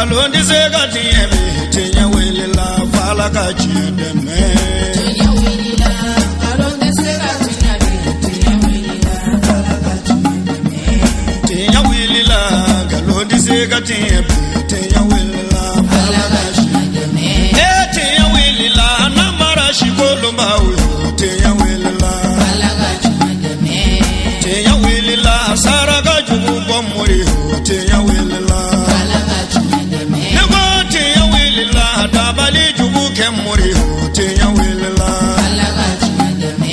Nkalon tɛ se ka tiɲɛ bi, tiɲɛ wulila f'Ala ka tiɲɛ dɛmɛ. Tiɲɛ wulila, nkalon tɛ se ka tiɲɛ bi, tiɲɛ wulila, Ala ka tiɲɛ dɛmɛ. Tiɲɛ wulila, nkalon tɛ se ka tiɲɛ bi, tiɲɛ wulila f'Ala Ala ka ka tiɲɛ. tiɲɛ dɛmɛ. E tiɲɛ wulila, namara sikolonbaw yo, tiɲɛ wulila. Ala ka tiɲɛ dɛmɛ. Tiɲɛ wulila, saraka jugu bɔ mori yo, tiɲɛ wulila. Ala ka tiɲɛ dɛmɛ. Ne ko tiɲɛ wulila, dabali jugu kɛ mori yo, tiɲɛ wulila. Ala ka tiɲɛ dɛmɛ.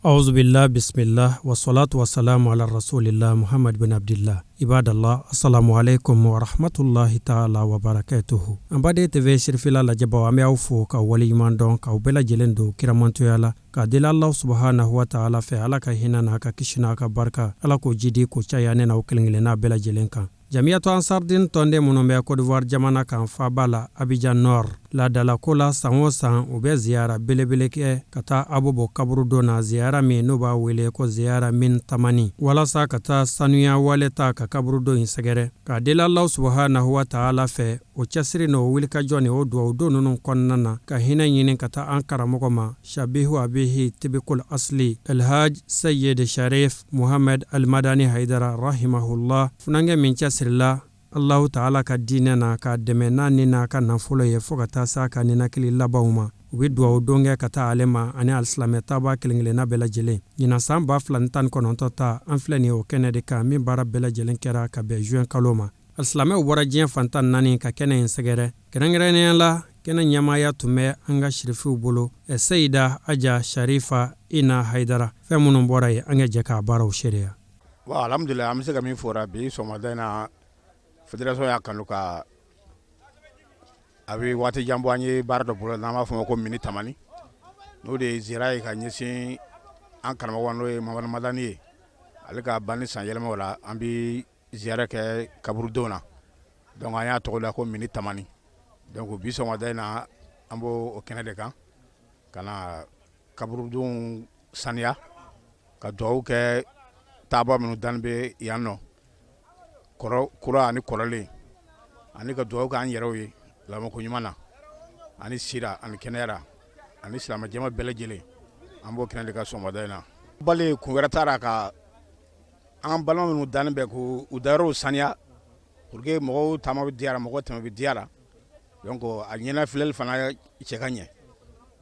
Auzubillah, bismillah, wassalatu wassalamu ala rasulillah Muhammad bin Abdillah. Ibadallah, assalamu alaikum wa rahmatullahi ta'ala wa barakatuhu. An baden TV sirifila lajɛbaw, an bɛ aw fo ka waleɲuman dɔn k'aw bɛɛ lajɛlen don kiramantoya la k'a deli Allah subhanahu wa ta'ala fɛ, Ala ka hinɛ n'a ka kisi n'a ka barika, Ala k'o jidi k'o caya ne n'aw kelen kelenna bɛɛ lajɛlen kan. Jamiyatu Ansardin tɔnden minnu bɛ Côte d'Ivoire jamana kan, faaba la Abidjan Nord, laadalako la, san o san u bɛ ziyara belebele kɛ ka taa Abobo kaburudon na, ziyara min n'u b'a wele ko ziyara min tamani, walasa ka taa sanuya wale ta ka kaburudon in sɛgɛrɛ k'a deli Allah subhanahu wa ta'ala fɛ. O cɛsiri n'o wulikajɔ ni o duwawu ninnu kɔnɔna na, ka hinɛ ɲini ka taa an karamɔgɔ ma, Shabihu Abihi Tibikul Asli, Elhaj Sayyid Sharif Muhammad Almadani Haidara rahimahullah, funankɛ min cɛsirila Allahu ta'ala ka diinɛ na k'a dɛmɛ n'a ni n'a ka nafolo ye fo ka taa s'a ka ninakili labanw ma. U bɛ duwawu don kɛ ka taa ale ma ani alisilamɛ taaba kelen kelenna bɛɛ lajɛlen. Ɲinan san 2019 ta, an filɛ nin ye o kɛnɛ de kan min baara bɛɛ lajɛlen kɛra ka bɛn juin kalo ma. Alisilamɛw bɔra diɲɛ fan 14 ka kɛnɛ in sɛgɛrɛ. Kɛrɛnkɛrɛnnenya la, kɛnɛ ɲɛmaaya tun bɛ an ka sirifiw bolo, Seyida Aja Sharifa Ina Hayidara. Fɛn minnu bɔra yen, an ka jɛ k'a baaraw seereya. Bon, alhamdulillah, an bɛ se ka min fɔ bi sɔgɔmada in na, fédération y'a kanu ka a bɛ waati jan bɔ, an ye baara dɔ bolo n'an b'a fɔ o ma ko mini tamani, n'o de ye ziyara ye ka ɲɛsin an karamɔgɔ, n'o ye Mamadu Madani ye, ale ka banni san yɛlɛmaw la, an bɛ ziyara kɛ kaburudenw na. Donc an y'a tɔgɔ da ko mini tamani. Donc bi sɔgɔmada in na, an b'o o kɛnɛ de kan ka na kaburudenw saniya, ka dugawu kɛ taaba minnu dani bɛ yan nɔ, kɔrɔ kura ani kɔrɔlen, ani ka dugawu kɛ an yɛrɛw ye lamɔko ɲuman na ani sira ani kɛnɛyara ani silamɛjama bɛɛ lajɛlen. An b'o kɛnɛ de kan sɔgɔmada in na. Bali kun wɛrɛ t'a la ka an balima minnu dani bɛ k'u dayɔrɔw saniya pour que mɔgɔw taama bɛ diyara, mɔgɔw tɛmɛ bɛ diyara. Donc a ɲɛna filɛli fana cɛ ka ɲɛ.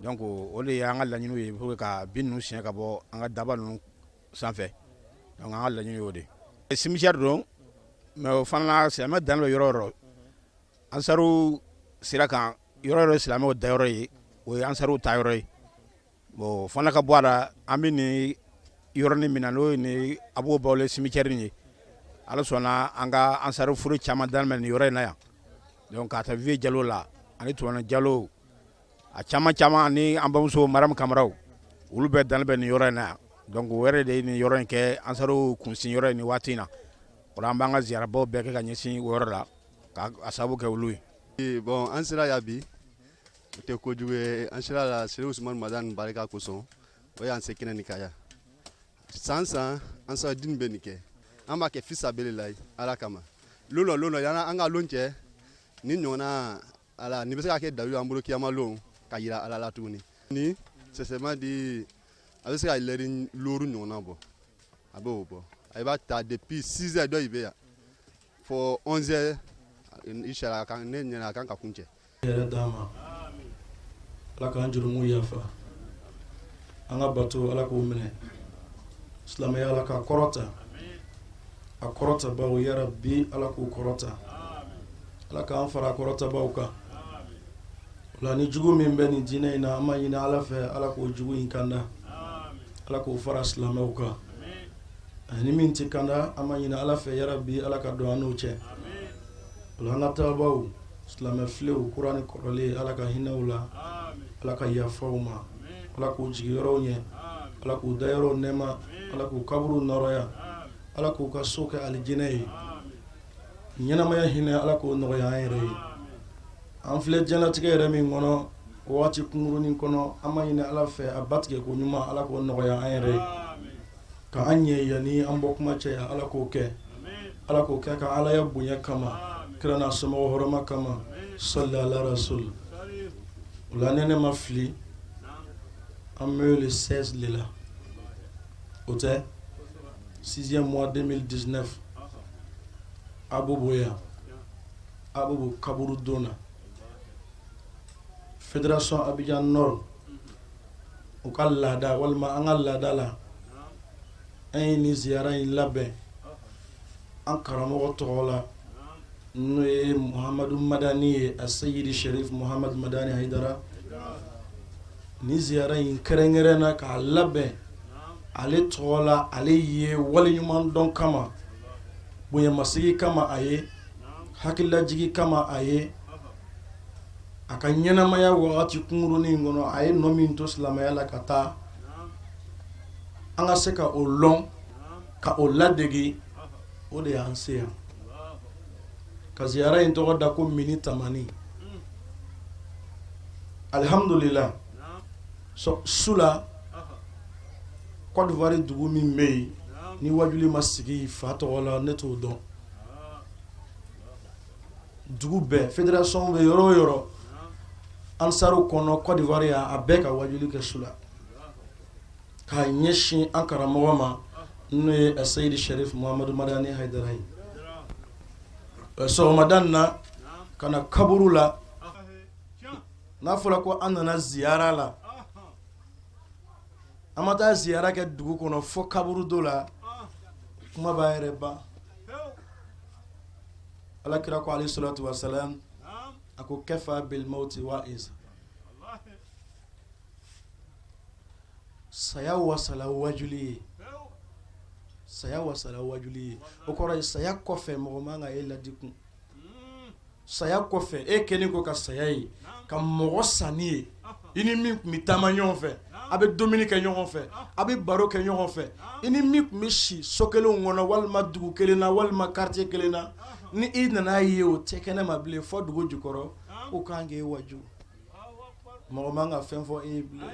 Donc o de y'an ka laɲiniw ye pour que ka bin ninnu siɲɛ ka bɔ an ka daba ninnu sanfɛ. Donc an ka laɲini y'o de ye. Cimetière don, mais o fana silamɛ dalen bɛ yɔrɔ o yɔrɔ, ansaru sira kan, yɔrɔ yɔrɔ silamɛw dayɔrɔ ye, o ye ansaruw ta yɔrɔ ye. Bon, o fana ka bɔ a la, an bɛ nin yɔrɔnin min na, n'o ye ni Abobo Bawule cimetière ye, Ala sɔnna, an ka ansaru furu caman dalen bɛ nin yɔrɔ in na yan. Donc k'a ta Vieux Jalo la ani Tumani Jalo, a caman caman, ani an bamuso Mariam Kamaraw, olu bɛɛ dalen bɛ nin yɔrɔ in na yan. Donc o yɛrɛ de ye nin yɔrɔ in kɛ ansaru kunsin yɔrɔ ye nin waati in na. O la, an b'an ka ziyarabaw bɛɛ kɛ ka ɲɛsin o yɔrɔ la k'a sababu kɛ olu ye. Bon, an sera yan bi, o tɛ kojugu ye. An sera la Seri Usumani Madani barika kosɔn, o y'an se kɛnɛ nin kan yan. San san, Ansardine bɛ nin kɛ, an b'a kɛ fisabililayi, Ala kama. Lon dɔ lon dɔ, yanni an ka lon cɛ ni ɲɔgɔnna ala nin bɛ se ka kɛ dalu an bolo kiyama lon ka yira Ala la tuguni. Ni sincèrement di, a bɛ se ka lɛri 5 ɲɔgɔnna bɔ, a b'o bɔ. A b'a ta depuis 6 heures dɔ in bɛ yan fɔ 11 heures, inshallah, kan ne ɲɛna a kan ka kun cɛ. Yɛrɛ d'an ma, Ala k'an jurumu yafa, an ka bato, Ala k'o minɛ, silamɛya, Ala k'a kɔrɔta, a kɔrɔtabaw, yarabi, Ala k'u kɔrɔta, Ala k'an fara kɔrɔtabaw kan. O la, ni jugu min bɛ nin diinɛ in na, an ma ɲini Ala fɛ, Ala k'o jugu in kanda, Ala k'o fara silamɛw kan. Ani min tɛ kanda, an ma ɲini Ala fɛ, yarabi, Ala ka don an n'o cɛ. O la, an ka taabaw, silamɛ filew, kura ni kɔrɔlen, Ala ka hinɛw la, Ala ka yafa u ma, Ala k'u jigiyɔrɔw ɲɛ, Ala k'u dayɔrɔw nɛɛma, Ala k'u kaburu nɔrɔya, Ala k'u ka so kɛ alijinɛ ye. Ɲɛnamaya hinɛ, Ala k'o nɔgɔya an yɛrɛ ye. An filɛ diɲɛlatigɛ yɛrɛ min kɔnɔ, waati kunkurunin kɔnɔ, an ma ɲini Ala fɛ, a batigɛ ko ɲuman, Ala k'o nɔgɔya an yɛrɛ ye, ka an ɲɛ yanni an bɔ kuma cɛ. Ala k'o kɛ, Ala k'o kɛ ka Alaya bonya kama. Kira n'a somɔgɔw hɔrɔma kama, sali ala rasul. O la ni ne ma fili, an bɛ le 16 de la, o tɛ sixième mois 2019, Abobo yan, Abobo kaburu don na, Fédération Abidjan Nord u ka laada walima an ka laada la, an ye nin ziyara in labɛn an karamɔgɔ tɔgɔ la, n'o ye Muhamadu Madani ye, Aseyidi Sherif Muhamadu Madani Hayidara. Nin ziyara in kɛrɛnkɛrɛn na k'a labɛn ale tɔgɔ la, ale ye waleɲuman dɔn kama, bonyamasigi kama, a ye hakililajigi kama, a ye a ka ɲɛnamaya wagati kunkurunin in kɔnɔ, a ye nɔ min to silamɛya la ka taa, an ka se ka o lɔn ka o ladege. O de y'an se yan ka ziyara in tɔgɔ da ko mini tamani. Alihamudulila, su la Côte d'Ivoire, dugu min bɛ yen ni wajuli ma sigi fa tɔgɔ la, ne t'o dɔn. Dugu bɛɛ, fédération bɛ yɔrɔ o yɔrɔ ansaru kɔnɔ Côte d'Ivoire yan, a bɛɛ ka wajuli kɛ su la k'a ɲɛsin an karamɔgɔ ma, n'o ye Aseyidi Sherif Muhamadu Madani Hayidara ye. Sɔgɔmada in na ka na kaburu la, n'a fɔra ko an nana ziyara la, an ma taa ziyara kɛ dugu kɔnɔ fo kaburudo la, kuma b'a yɛrɛ ban. Ala kira ko alayhi salatu wa salam, a ko kafa bil mawti wa'iza, saya wasala wajuli ye, saya wasala wajuli ye. O kɔrɔ ye saya kɔfɛ mɔgɔ man ka e ladi kun. Saya kɔfɛ, e kɛlen kɔ ka saya ye, ka mɔgɔ sanni ye, i ni min tun bɛ taama ɲɔgɔn fɛ, a bɛ dumuni kɛ ɲɔgɔn fɛ, a bɛ baro kɛ ɲɔgɔn fɛ, i ni min tun bɛ si so kelen kɔnɔ walima dugu kelen na walima quartier kelen na, ni i nana ye o tɛ kɛnɛ ma bilen fɔ dugu jukɔrɔ, o kan k'e waju, mɔgɔ man ka fɛn fɔ e ye bilen.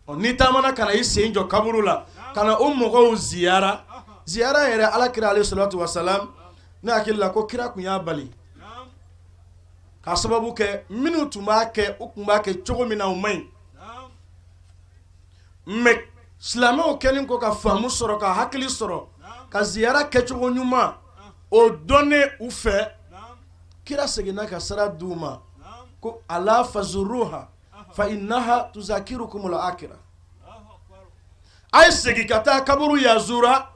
Ɔ, n'i taamana ka na i sen jɔ kaburu la ka na o mɔgɔw ziyara, ziyara yɛrɛ, ala kira alayhi salatu wa salam, ne hakili la ko kira tun y'a bali k'a sababu kɛ minnu tun b'a kɛ, u tun b'a kɛ cogo min na, o man ɲi. Mais silamɛw kɛlen kɔ ka faamu sɔrɔ, ka hakili sɔrɔ, ka ziyara kɛcogo ɲuman o dɔnnen u fɛ, kira seginna ka sira d'u ma ko ala fazuruha fa innaha tuzakirukumul akira, a ye segin ka taa kaburu yazura,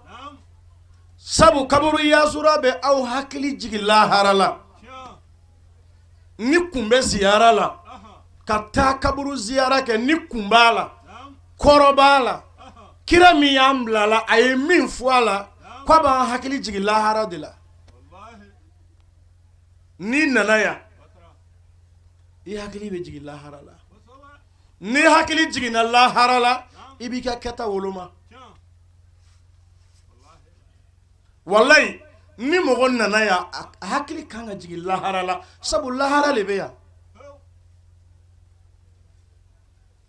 sabu kaburu yazura bɛ aw hakili jigin lahara la. Ni kun bɛ ziyara la, ka taa kaburu ziyara kɛ, ni kun b'a la, kɔrɔ b'a la. Kira min y'an bila la, a ye min fɔ a la, k'a b'an hakili jigin lahara de la. N'i nana yan, i hakili bɛ jigin lahara la. N'i hakili jiginna lahara la, i b'i ka kɛta woloma. Walayi, ni mɔgɔ nana yan, a hakili kan ka jigin lahara la, sabu lahara de bɛ yan.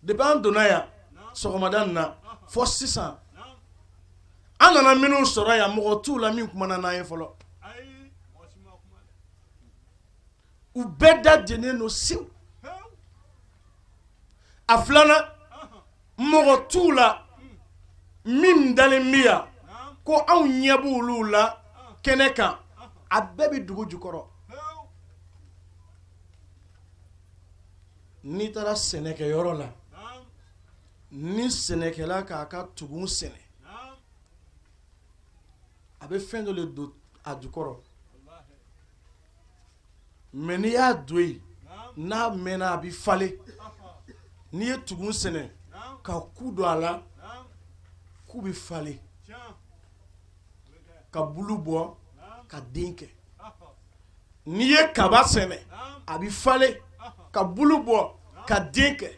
Depuis an donna yan sɔgɔmada in na fɔ sisan, an nana minnu sɔrɔ yan, mɔgɔ t'u la min kumana n'an ye fɔlɔ. U bɛɛ da jennen don siw. A filanan, mɔgɔ t'u la min dalen bɛ yan ko anw ɲɛ b'olu la kɛnɛ kan, a bɛɛ bɛ dugu jukɔrɔ. N'i taara sɛnɛkɛyɔrɔ la, ni sɛnɛkɛla k'a ka tugun sɛnɛ, a bɛ fɛn dɔ de don a jukɔrɔ. Mais n'i y'a don yen, n'a mɛnna, a bɛ falen. N'i ye tugun sɛnɛ ka ku don a la, ku bɛ falen ka bulu bɔ ka den kɛ. N'i ye kaba sɛnɛ, a bɛ falen ka bulu bɔ ka den kɛ.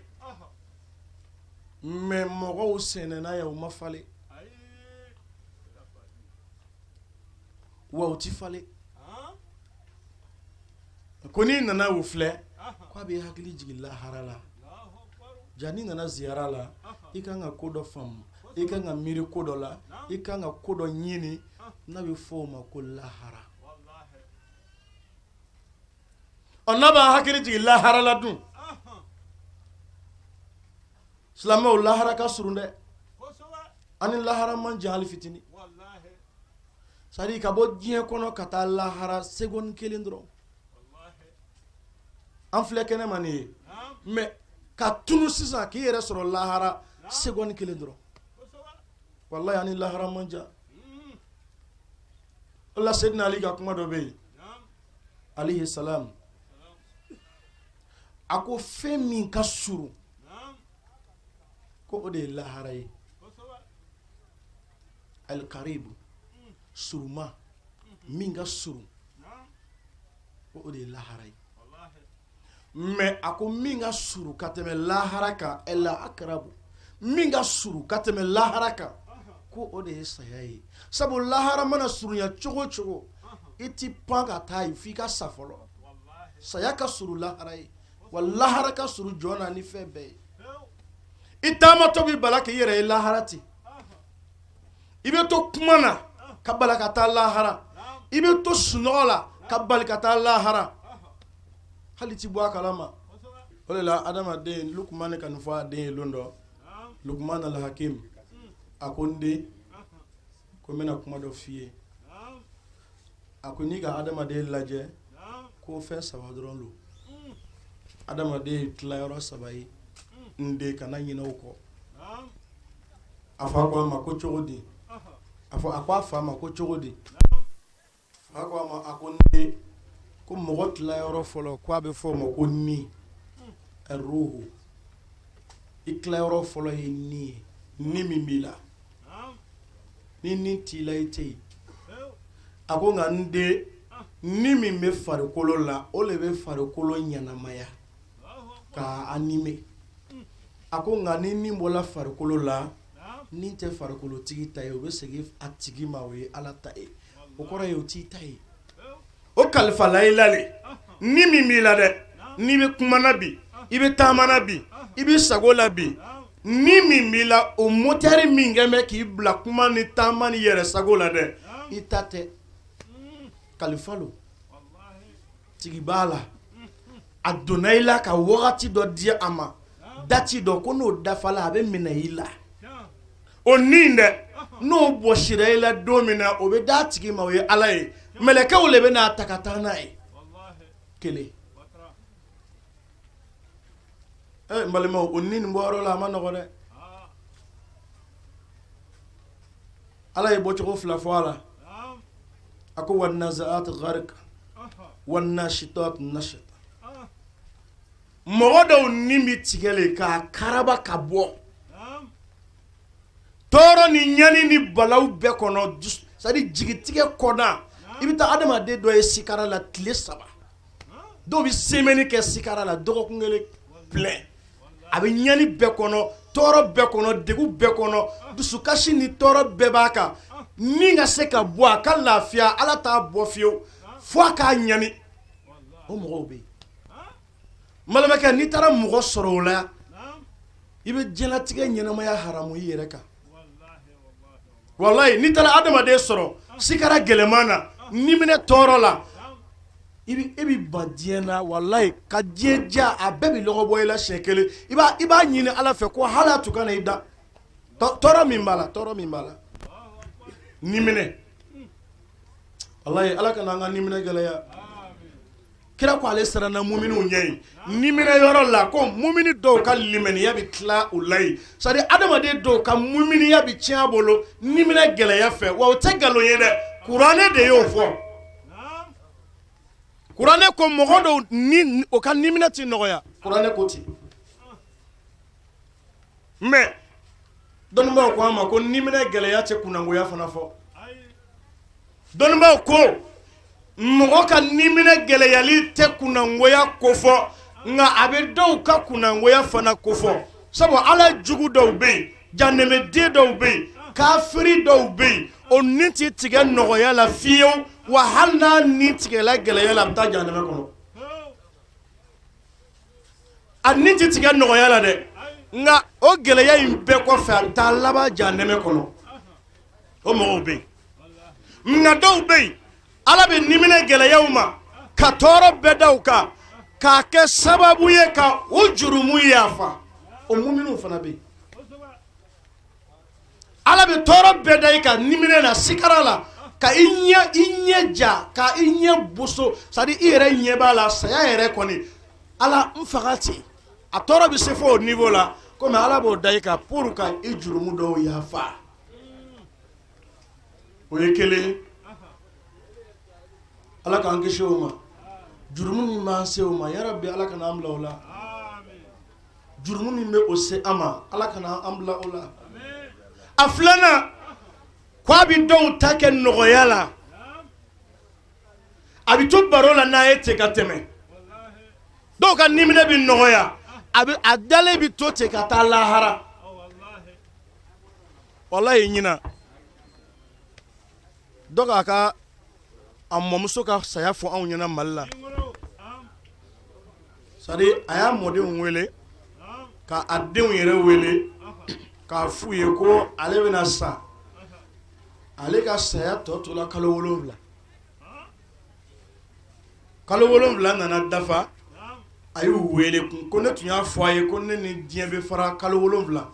Mais mɔgɔw sɛnɛna yan, u ma falen, wa u ti falen. Ko n'i nana o filɛ, k'a b'i hakili jigin lahara la. Ja n'i nana ziyara la, i kan ka ko dɔ faamu, i kan ka miiri ko dɔ la, i kan ka ko dɔ ɲini n'a bɛ fɔ o ma ko lahara. Ɔ, n'a b'an hakili jigin lahara la dun, silamɛw, lahara ka surun dɛ. An ni lahara man jan hali fitinin. C'est-à-dire ka bɔ diɲɛ kɔnɔ ka taa lahara, seconde kelen dɔrɔn. An filɛ kɛnɛ ma nin ye, mais ka tunu sisan k'i yɛrɛ sɔrɔ lahara, seconde kelen dɔrɔn. Walayi, an ni lahara man jan. O la, Seydina Ali ka kuma dɔ bɛ yen, alayhi salam, a ko fɛn min ka surun, ko o de ye lahara ye. Alikaribu, suruma min ka surun, ko o de ye lahara ye. Mais a ko min ka surun ka tɛmɛ lahara kan, ɛla akarabu, min ka surun ka tɛmɛ lahara kan, ko o de ye saya ye. Sabu lahara mana surunya cogo o cogo, i ti pan ka taa yen f'i ka sa fɔlɔ. Saya ka surun lahara ye, wa lahara ka surun jɔn na ni fɛn bɛɛ ye. I taamatɔ bɛ bala k'i yɛrɛ ye lahara ten. I bɛ to kuma na ka bala ka taa lahara, i bɛ to sunɔgɔ la ka bali ka taa lahara, hali ti bɔ a kalama. O de la, adamaden, Lukumani ka nin fɔ a den ye lon dɔ, Lukuman Alhakim, a ko n den, ko n bɛna kuma dɔ f'i ye. A ko n'i ka adamaden lajɛ, ko fɛn saba dɔrɔn don. Adamaden ye tilayɔrɔ saba ye, n den, kana ɲinɛ o kɔ. A fa ko a ma ko cogo di? A fɔ a ko a fa ma ko cogo di? Fa ko a ma, a ko n den, ko mɔgɔ tilayɔrɔ fɔlɔ, ko a bɛ fɔ o ma ko ni, ruhu. I tilayɔrɔ fɔlɔ ye ni ye, ni min b'i la. Ni ni t'i la, i tɛ yen. A ko nka n den, ni min bɛ farikolo la, o de bɛ farikolo ɲɛnamaya k'a animer. A ko nka ni ni bɔla farikolo la, ni tɛ farikolotigi ta ye, o bɛ segin a tigi ma, o ye Ala ta ye. O kɔrɔ ye o t'i ta ye, o kalifala i la le. Ni min b'i la dɛ, n'i bɛ kuma na bi, i bɛ taama na bi, i bɛ sago la bi, ni min b'i la, o moteur min kɛ bɛ k'i bila kuma ni taama ni yɛrɛ sago la dɛ, i ta tɛ, kalifa lo, tigi b'a la. A donna i la ka wagati dɔ di a ma, date dɔ, ko n'o dafala, a bɛ minɛ i la. O ni dɛ, n'o bɔsira i la don min na, o bɛ d'a tigi ma, o ye Ala ye. Mɛlɛkɛw de bɛ n'a ta ka taa n'a ye. Kelen, n balimaw, o ni nin bɔyɔrɔ la, a ma nɔgɔ dɛ. Ala ye bɔcogo fila fɔ a la. A ko wannaziati garika wannasitati nasita. Mɔgɔ dɔw ni bɛ tigɛ le k'a karaba ka bɔ tɔɔrɔ ni ɲani ni balaw bɛɛ kɔnɔ, c'est-à-dire jigitigɛ kɔnɔ. I bɛ taa adamaden dɔ ye sikara la tile 3, dɔw bɛ semaine kɛ sikara la, dɔgɔkun kelen plein. A bɛ ɲani bɛɛ kɔnɔ, tɔɔrɔ bɛɛ kɔnɔ, degun bɛɛ kɔnɔ, dusukasi ni tɔɔrɔ bɛɛ b'a kan. Ni ka se ka bɔ, a ka lafiya, Ala t'a bɔ fiyewu fo a k'a ɲani. O mɔgɔw bɛ yen. N balimakɛ, n'i taara mɔgɔ sɔrɔ o la, i bɛ diɲɛlatigɛ ɲɛnamaya haramu i yɛrɛ kan. Walayi, n'i taara adamaden sɔrɔ sikara gɛlɛman na, niminɛ tɔɔrɔ la, i bɛ e bɛ ban diɲɛ na. Walayi, ka diɲɛ diya a bɛɛ bɛ lɔgɔ bɔ i la siɲɛ kelen. I b'a ɲini Ala fɛ ko hali a tun kana i da tɔɔrɔ min b'a la, tɔɔrɔ min b'a la, niminɛ. Walayi, Ala kana an ka niminɛ gɛlɛya. Kira ko ale siranna muminiw ɲɛ ye niminɛ yɔrɔ la, ko mumini dɔw ka limaniya bɛ tila u la yen. C'est-à-dire adamaden dɔw ka muminiya bɛ tiɲɛ a bolo niminɛ gɛlɛya fɛ. Wa o tɛ nkalon ye dɛ, kuranɛ de y'o fɔ. Kuranɛ ko mɔgɔ dɔw ni o ka niminɛ tɛ nɔgɔya, kuranɛ ko ten. Mais dɔnnibaaw ko an ma ko niminɛ gɛlɛya tɛ kunnangoya fana fɔ. Dɔnnibaaw ko mɔgɔ ka niminɛ gɛlɛyali tɛ kunnangoya kofɔ, nka a bɛ dɔw ka kunnangoya fana kofɔ. Sabu Ala jugu dɔw bɛ yen, janɛmɛden dɔw bɛ yen, kafiri dɔw bɛ yen, o ni tɛ tigɛ nɔgɔya la fiyewu. Wa hali n'a ni tigɛla gɛlɛya la, a bɛ taa janɛmɛ kɔnɔ. A ni tɛ tigɛ nɔgɔya la dɛ, nka o gɛlɛya in bɛɛ kɔfɛ, a bɛ taa laban janɛmɛ kɔnɔ. O mɔgɔw bɛ yen. Nka dɔw bɛ yen, Ala bɛ niminɛ gɛlɛya u ma ka tɔɔrɔ bɛɛ da u kan. k'a kɛ sababu ye ka o jurumu yafa o muminu fana bɛ yen. Ala bɛ tɔɔrɔ bɛɛ da i kan niminɛ na sikara la ka i ɲɛ i ɲɛ ja ka i ɲɛ boso c'est à dire i yɛrɛ ɲɛ b'a la saya yɛrɛ kɔni ala n faga ten a tɔɔrɔ bɛ se fo o niveau la komi ala b'o da i kan pour ka i jurumu dɔw yafa o ye kelen ala k'an kisi o ma jurumu min b'an se o ma yarabi ala kana an bila o la jurumu min bɛ o se an ma ala kana an bila o la a filanan ko a bɛ dɔw ta kɛ nɔgɔya la a bɛ to baro la n'a ye ten ka tɛmɛ dɔw ka niminɛ bɛ nɔgɔya a bɛ a dalen bɛ to ten ka taa lahara walayi ɲinan dɔ k'a ka a mɔmuso ka saya fɔ anw ɲɛna mali la c'est à dire a y'a mɔdenw wele ka a denw yɛrɛ wele k'a f'u ye ko ale bɛna sa ale ka saya tɔ tola kalo 7. Kalo 7 nana dafa a y'u wele kun ko ne tun y'a fɔ a ye ko ne ni diɲɛ bɛ fara kalo 7.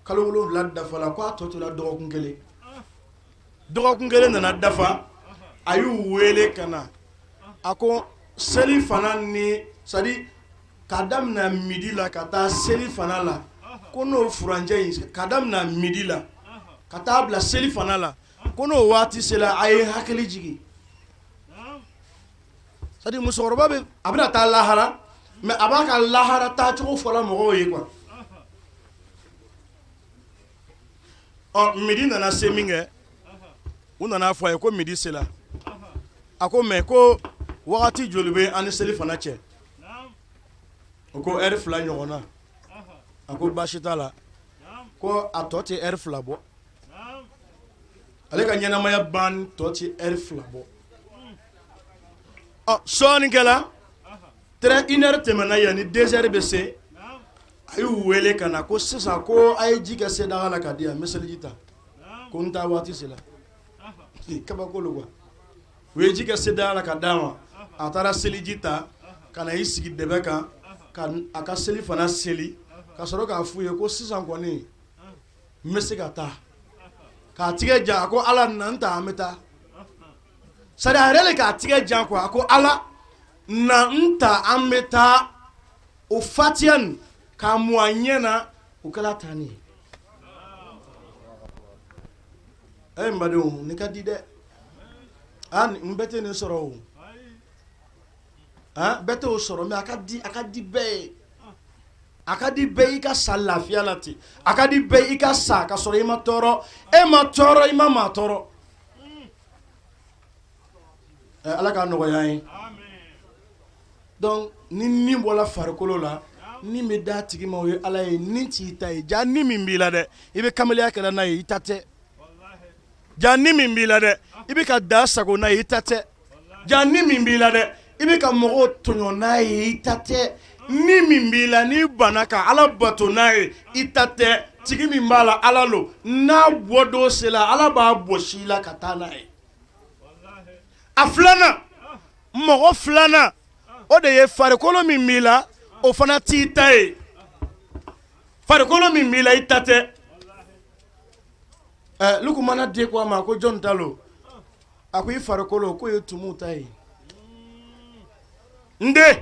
Kalo 7 dafala ko a tɔ tola dɔgɔkun kelen. Dɔgɔkun kelen nana dafa a y'u wele ka na a ko seli fana ni c'est à dire k'a daminɛ midi la ka taa seli fana la ko n'o furancɛ in k'a daminɛ midi la ka taa bila seli fana la ko n'o waati sera a ye hakili jigin c'est à dire musokɔrɔba bɛ a bɛna taa lahara mais a b'a ka lahara taacogo fɔla mɔgɔw ye quoi. Ɔ midi nana se min kɛ u nana fɔ a ye ko midi sera a ko mais ko wagati joli bɛ an ni seli fana cɛ o ko heure 2 ɲɔgɔn na a ko baasi t'a la ko a tɔ tɛ heure 2 bɔ ale ka ɲɛnamaya ban tɔ tɛ heure 2 bɔ. Ɔ sɔɔni kɛla tɛrɛ une heure tɛmɛna yan ni 2 heures bɛ se a y'u wele ka na ko sisan ko a ye ji kɛ sedaga la ka di yan n bɛ seliji ta ko n taa waati sera. Kabako lo quoi. U ye ji kɛ sedaga la ka d'a ma a taara seliji ta ka na i sigi dɛbɛ kan ka a ka seli fana seli ka sɔrɔ k'a f'u ye ko sisan kɔni n bɛ se ka taa k'a tigɛ jan a ko ala na n ta an bɛ taa. C'est à dire a yɛrɛ le k'a tigɛ jan quoi a ko ala na n ta an bɛ taa o fatiya nin k'a mu a ɲɛ na o kɛla taani ye. Ɛ n badenw nin ka di dɛ aa n bɛɛ tɛ nin sɔrɔ o aa bɛɛ t'o sɔrɔ mais a ka di a ka di bɛɛ ye a ka di bɛɛ i ka sa lafiya la ten a ka di bɛɛ i ka sa ka sɔrɔ i ma tɔɔrɔ e ma tɔɔrɔ i ma maa tɔɔrɔ. Ala k'a nɔgɔya an ye. Donc ni ni bɔra farikolo la ni bɛ d'a tigi ma o ye ala ye ni t'i ta ye ja ni min b'i la dɛ i bɛ kamalenya kɛla n'a ye i ta tɛ ja ni min b'i la dɛ i bɛ ka da sago n'a ye i ta tɛ ja ni min b'i la dɛ i bɛ ka mɔgɔw tɔɲɔ n'a ye i ta tɛ ni min b'i la n'i banna ka ala bato n'a ye i ta tɛ tigi min b'a la ala lo n'a bɔ don sera ala b'a bɔsi i la ka taa n'a ye. A filanan mɔgɔ filanan o de ye farikolo min b'i la o fana t'i ta ye farikolo min b'i la i ta tɛ. Lukumana den ko a ma ko jɔn ta lo a ko i farikolo k'o ye tumuw ta ye n den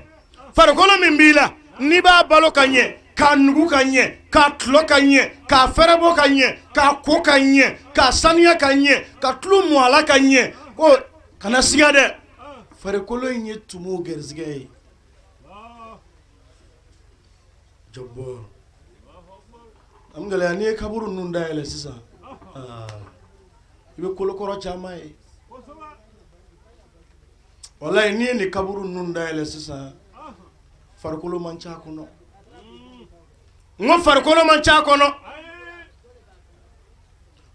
farikolo min b'i la n'i b'a balo ka ɲɛ k'a nugu ka ɲɛ k'a tulɔ ka ɲɛ k'a fɛrɛbɔ ka ɲɛ k'a ko ka ɲɛ k'a saniya ka ɲɛ ka tulu mu a la ka ɲɛ ko kana siga dɛ farikolo in ye tumuw gɛrisigɛ ye jɔbɔ an gɛlɛya n'i ye kaburu ninnu dayɛlɛ sisan i bɛ kolokɔrɔ caman ye walayi n'i ye nin kaburu ninnu dayɛlɛ sisan farikolo man ca kɔnɔ n ko farikolo man ca kɔnɔ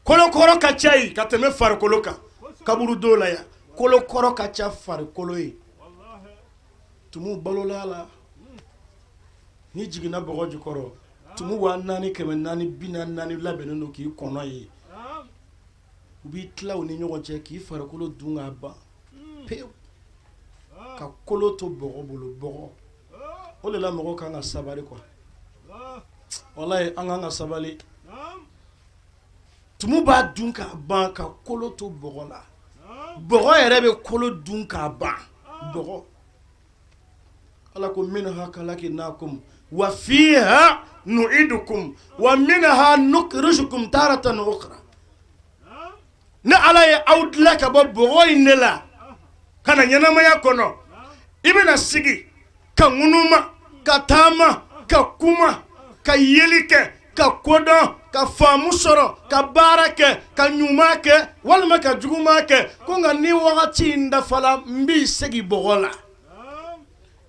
kolokɔrɔ ka ca yen ka tɛmɛ farikolo kan kaburudo la yan kolokɔrɔ ka ca farikolo ye tumuw balola a la n'i jiginna bɔgɔ jukɔrɔ tumu 4444 labɛnnen don k'i kɔnɔ yen u b'i tila u ni ɲɔgɔn cɛ k'i farikolo dun k'a ban pewu ka kolo to bɔgɔ bolo bɔgɔ. O de la mɔgɔ kan ka sabali quoi. Walayi, an kan ka sabali. Tumu b'a dun k'a ban ka kolo to bɔgɔ la. Bɔgɔ yɛrɛ bɛ kolo dun k'a ban. Bɔgɔ, Ala ko minha kalakinakum wa fiha nu'idukum wa minha nukhrijukum taratan ukhra. Ne Ala ye aw dilan ka bɔ bɔgɔ in de la ka na ɲɛnamaya kɔnɔ. I bɛna sigi ka ŋunuma, ka taama, ka kuma, ka yeli kɛ, ka kodɔn, ka faamu sɔrɔ, ka baara kɛ, ka ɲuman kɛ walima ka juguman kɛ. Ko nka ni wagati in dafala, n b'i segin bɔgɔ la.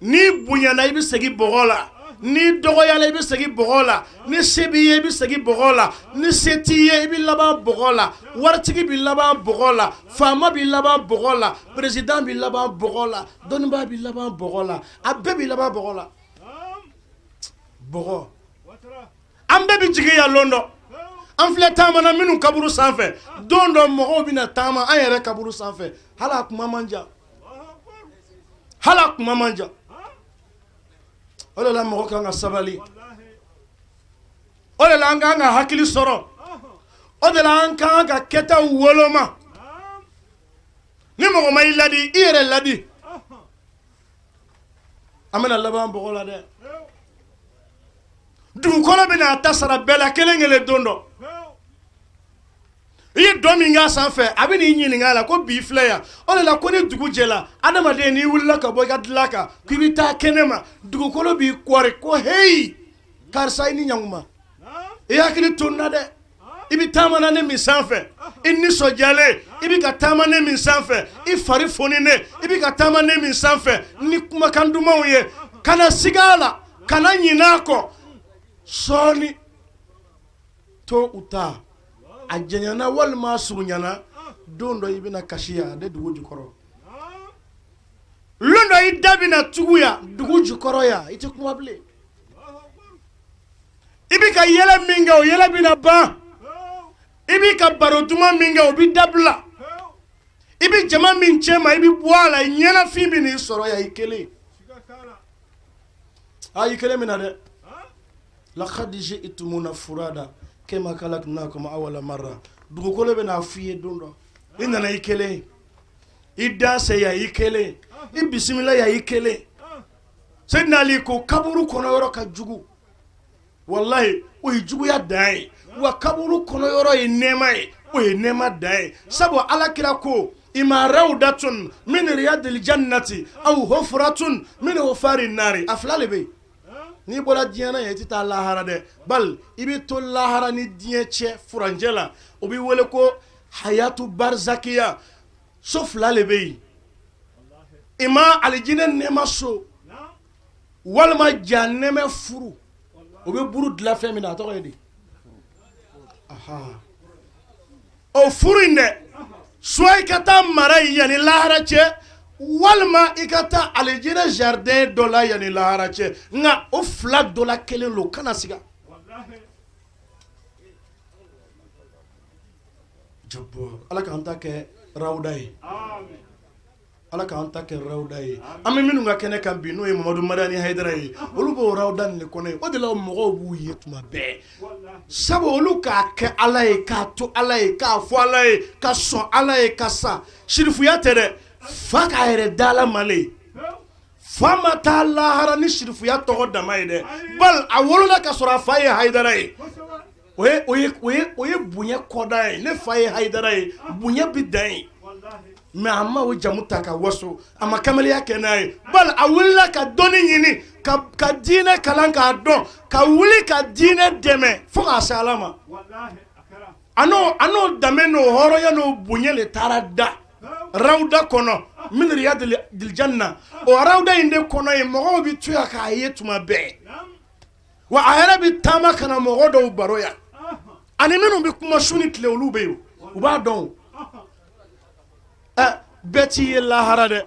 N'i bonyana, i bɛ segin bɔgɔ la. N'i dɔgɔyala, i bɛ segin bɔgɔ la. Ni se b'i ye, i bɛ segin bɔgɔ la. Ni se t'i ye, i bɛ laban bɔgɔ la. Waritigi bɛ laban bɔgɔ la, faama bɛ laban bɔgɔ la, président bɛ laban bɔgɔ la, dɔnnibaa bɛ laban bɔgɔ la, a bɛɛ bɛ laban bɔgɔ la. Bɔgɔ, an bɛɛ bɛ jigin yan lon dɔ. An filɛ taama na minnu kaburu sanfɛ, don dɔ mɔgɔw bɛna taama an yɛrɛ kaburu sanfɛ. Hali a kuma man jan, hali a kuma man jan. O de la mɔgɔ kan ka sabali. O de la an kan ka hakili sɔrɔ. O de la an kan ka kɛtaw woloma. Ni mɔgɔ ma i ladi, i yɛrɛ ladi. An bɛna laban bɔgɔ la dɛ. Dugukolo bɛna a ta sara bɛɛ la kelen kelen don dɔ. I ye dɔn min k'a sanfɛ, a bɛ n'i ɲininka a la ko bi filɛ yan. O de la ko ni dugu jɛla, adamaden, n'i wulila ka bɔ i ka dilan kan k'i bɛ taa kɛnɛ ma, dugukolo b'i kɔri ko heyi, karisa, i ni ɲankuma, i hakili to n na dɛ. I bɛ taama na ne min sanfɛ, i nisɔndiyalen, i bɛ ka taama ne min sanfɛ, i fari foninen, i bɛ ka taama ne min sanfɛ ni kumakan dumanw ye, kana siga a la, kana ɲinɛ a kɔ. Sɔɔni, tôt ou tard, a janyana walima a surunyana, don dɔ i bɛna kasi yan de dugu jukɔrɔ. Lon dɔ i da bɛna tugu yan dugu jukɔrɔ yan, i tɛ kuma bilen. I bɛ ka yɛlɛ min kɛ, o yɛlɛ bɛna ban. I bɛ ka baro duman min kɛ, o bɛ dabila. I bɛ jama min cɛ ma, i bɛ bɔ a la. Ɲɛnafin bɛ n'i sɔrɔ yan i kelen. A i kelen min na dɛ. Lakad jitumuna furada kama kalaknakum awala mara. Dugukolo bɛna f'i ye don dɔ, i nana i kelen, i danse yan i kelen, i bisimila yan i kelen. Seyidina Ali ko kaburu kɔnɔ yɔrɔ ka jugu. Walayi, o ye juguya dan ye. Wa kaburu kɔnɔ yɔrɔ ye nɛɛma ye, o ye nɛɛma dan ye. Sabu Ala kira ko ima rawdatun min riyadil jannati aw hufratun min hufari nari. A fila de bɛ yen. N'i bɔra diɲɛ na yan, i tɛ taa lahara dɛ, bali i bɛ to lahara ni diɲɛ cɛ furancɛ la. O bɛ wele ko hayatu barzakiya. So fila de bɛ yen: ima alijinɛ nɛɛma so walima jahanɛmɛ furu. O bɛ buru dilan fɛn min na, a tɔgɔ ye di? O furu in dɛ, soit i ka taa mara yen yanni lahara cɛ, walima i ka taa alijinɛ jardin dɔ la yanni lahara cɛ. Nka o fila dɔ la kelen lo, kana siga. Ala k'an ta kɛ rawuda ye, Ala k'an ta kɛ rawuda ye. An bɛ minnu ka kɛnɛ kan bi, n'o ye Mamadu Madani Hayidara ye, olu b'o rawuda nin de kɔnɔ ye. O de la mɔgɔw b'u ye tuma bɛɛ, sabu olu k'a kɛ Ala ye, k'a to Ala ye, k'a fɔ Ala ye, ka sɔn Ala ye, ka sa. Sirifuya tɛ dɛ, fa k'a yɛrɛ da Ala ma le. Fa ma taa lahara ni sirifuya tɔgɔ dama ye dɛ, bali a wolola ka sɔrɔ a fa ye Hayidara ye. O ye bonya kɔda ye. Ne fa ye Hayidara ye, bonya bɛ dan ye. Mais a ma o jamu ta ka waso, a ma kamalenya kɛ n'a ye, bali a wulila ka dɔnni ɲini, ka diinɛ kalan k'a dɔn, ka wuli ka diinɛ dɛmɛ fo k'a se Ala ma. A n'o danbe, n'o hɔrɔnya, n'o bonya de taara da rawuda kɔnɔ min riyadil janna. O rawuda in de kɔnɔ yen, mɔgɔw bɛ to yan k'a ye tuma bɛɛ. Wa a yɛrɛ bɛ taama ka na mɔgɔ dɔw baro yan, ani minnu bɛ kuma su ni tile, olu bɛ yen, u b'a dɔn. Ɛ, bɛɛ t'i ye lahara dɛ,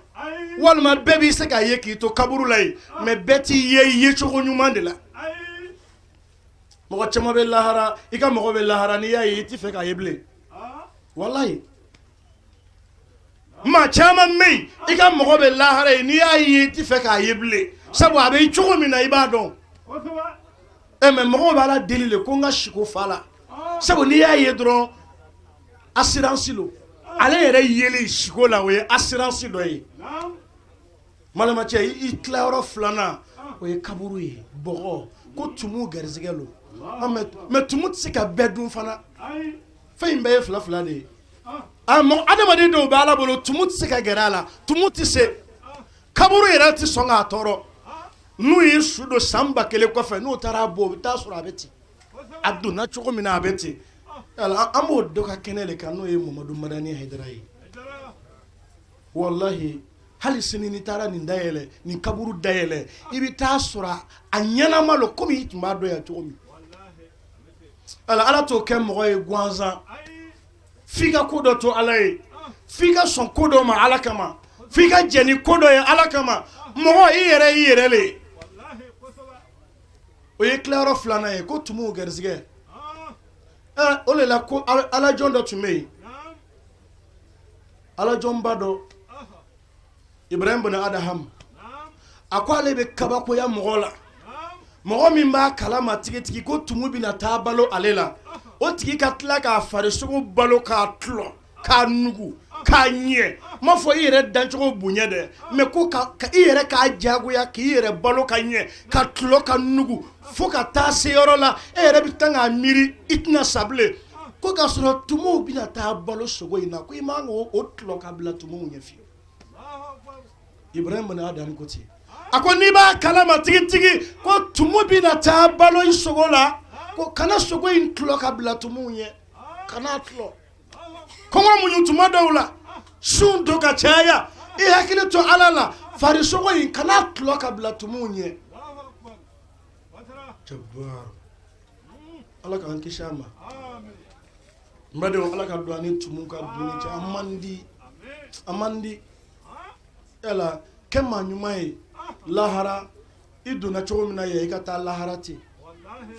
walima bɛɛ b'i se k'a ye k'i to kaburu la yen, mais bɛɛ t'i ye yecogo ɲuman de la. Mɔgɔ caman bɛ lahara, i ka mɔgɔ bɛ lahara, n'i y'a ye, i t'i fɛ k'a ye bilen. Walayi, maa caman bɛ yen, i ka mɔgɔ bɛ lahara ye, n'i y'a ye, i t'i fɛ k'a ye bilen. Sabu a bɛ cogo min na, i b'a dɔn. Ɛ, mais mɔgɔw bɛ Ala deli le ko n ka siko fa la, sabu n'i y'a ye dɔrɔn, assurance lo. Ale yɛrɛ yeli siko la, o ye assurance dɔ ye. Malimacɛ, i tilayɔrɔ filanan, o ye kaburu ye. Bɔgɔ ko tumu garisɛgɛ lo, mais tumu tɛ se ka bɛɛ dun fana. Fɛn in bɛɛ ye fila fila de ye. A mɔgɔ adamaden dɔw bɛ Ala bolo, tumu tɛ se ka gɛrɛ a la, tumu tɛ se, kaburu yɛrɛ tɛ sɔn k'a tɔɔrɔ. N'u ye su don san 1000 kɔfɛ, n'u taara bɔ, u bɛ taa sɔrɔ a bɛ ten, a donna cogo min na, a bɛ ten. An b'o dɔ ka kɛnɛ de kan, n'o ye Mamadu Madani Hayidara ye. Walahi, hali sini n'i taara nin dayɛlɛ, nin kaburu dayɛlɛ, i bɛ taa sɔrɔ a ɲɛnama lo, komi i tun b'a dɔn yan cogo min. Ala, Ala t'o kɛ mɔgɔ ye gansan. F'i ka ko dɔ to Ala ye, f'i ka sɔn ko dɔ ma Ala kama, f'i ka jɛn ni ko dɔ ye Ala kama. Mɔgɔ, i yɛrɛ, i yɛrɛ le ye. O ye tilayɔrɔ filanan ye, ko tumuw garisɛgɛ. O de la ko alajɔn dɔ tun bɛ yen, alajɔnba dɔ, Ibrahim bin Adaham. A ko ale bɛ kabakoya mɔgɔ la, mɔgɔ min b'a kalama tigitigi ko tumu bɛna taa balo ale la, o tigi ka tila k'a farisogo balo, k'a tulɔ, k'a nugu, k'a ɲɛ. N m'a fɔ i yɛrɛ dancogo bonya dɛ, mais ko ka i yɛrɛ k'a jagoya k'i yɛrɛ balo ka ɲɛ, ka tulɔ, ka nugu, fo ka taa se yɔrɔ la, e yɛrɛ bɛ tan k'a miiri i tɛna sa bilen, ko k'a sɔrɔ tumuw bɛna taa balo sogo in na, ko i man k'o tulɔ ka bila tumuw ɲɛ fiyewu. Ibrahim bin Adam ko ten. A ko n'i b'a kalama tigitigi ko tumu bɛna taa balo i sogo la, ko kana sogo in tulɔ ka bila tumuw ɲɛ, kana tulɔ. Kɔngɔ muɲu tuma dɔw la, sun don ka caya, i hakili to Ala la, farisogo in kana tulɔ ka bila tumuw ɲɛ. Jabaru, Ala k'an kisi a ma. N badenw, Ala ka don an ni tumu ka dumuni cɛ. A man di, a man di. Yala kɛ maa ɲuman ye lahara, i donna cogo min na yan, i ka taa lahara ten,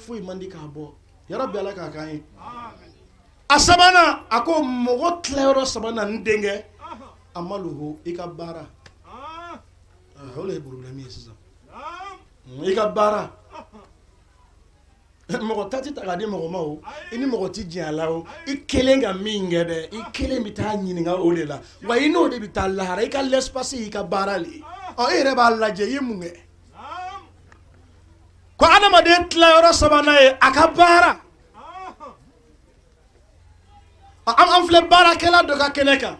foyi man di k'a bɔ. Yarabi, Ala k'a k'an ye. A sabanan, a ko mɔgɔ tilayɔrɔ sabanan, n denkɛ, amaluhu, i ka baara. O de ye problème ye sisan, i ka baara. Mɔgɔ ta tɛ ta k'a di mɔgɔ ma o, i ni mɔgɔ tɛ jɛ a la o. I kelen ka min kɛ dɛ, i kelen bɛ taa ɲininka o de la, wa i n'o de bɛ taa lahara. I ka l'espace y'i ka baara le ye. Ɔ, e yɛrɛ b'a lajɛ, i ye mun kɛ? Ko adamaden tilayɔrɔ sabanan ye a ka baara. An filɛ baarakɛla dɔ ka kɛnɛ kan.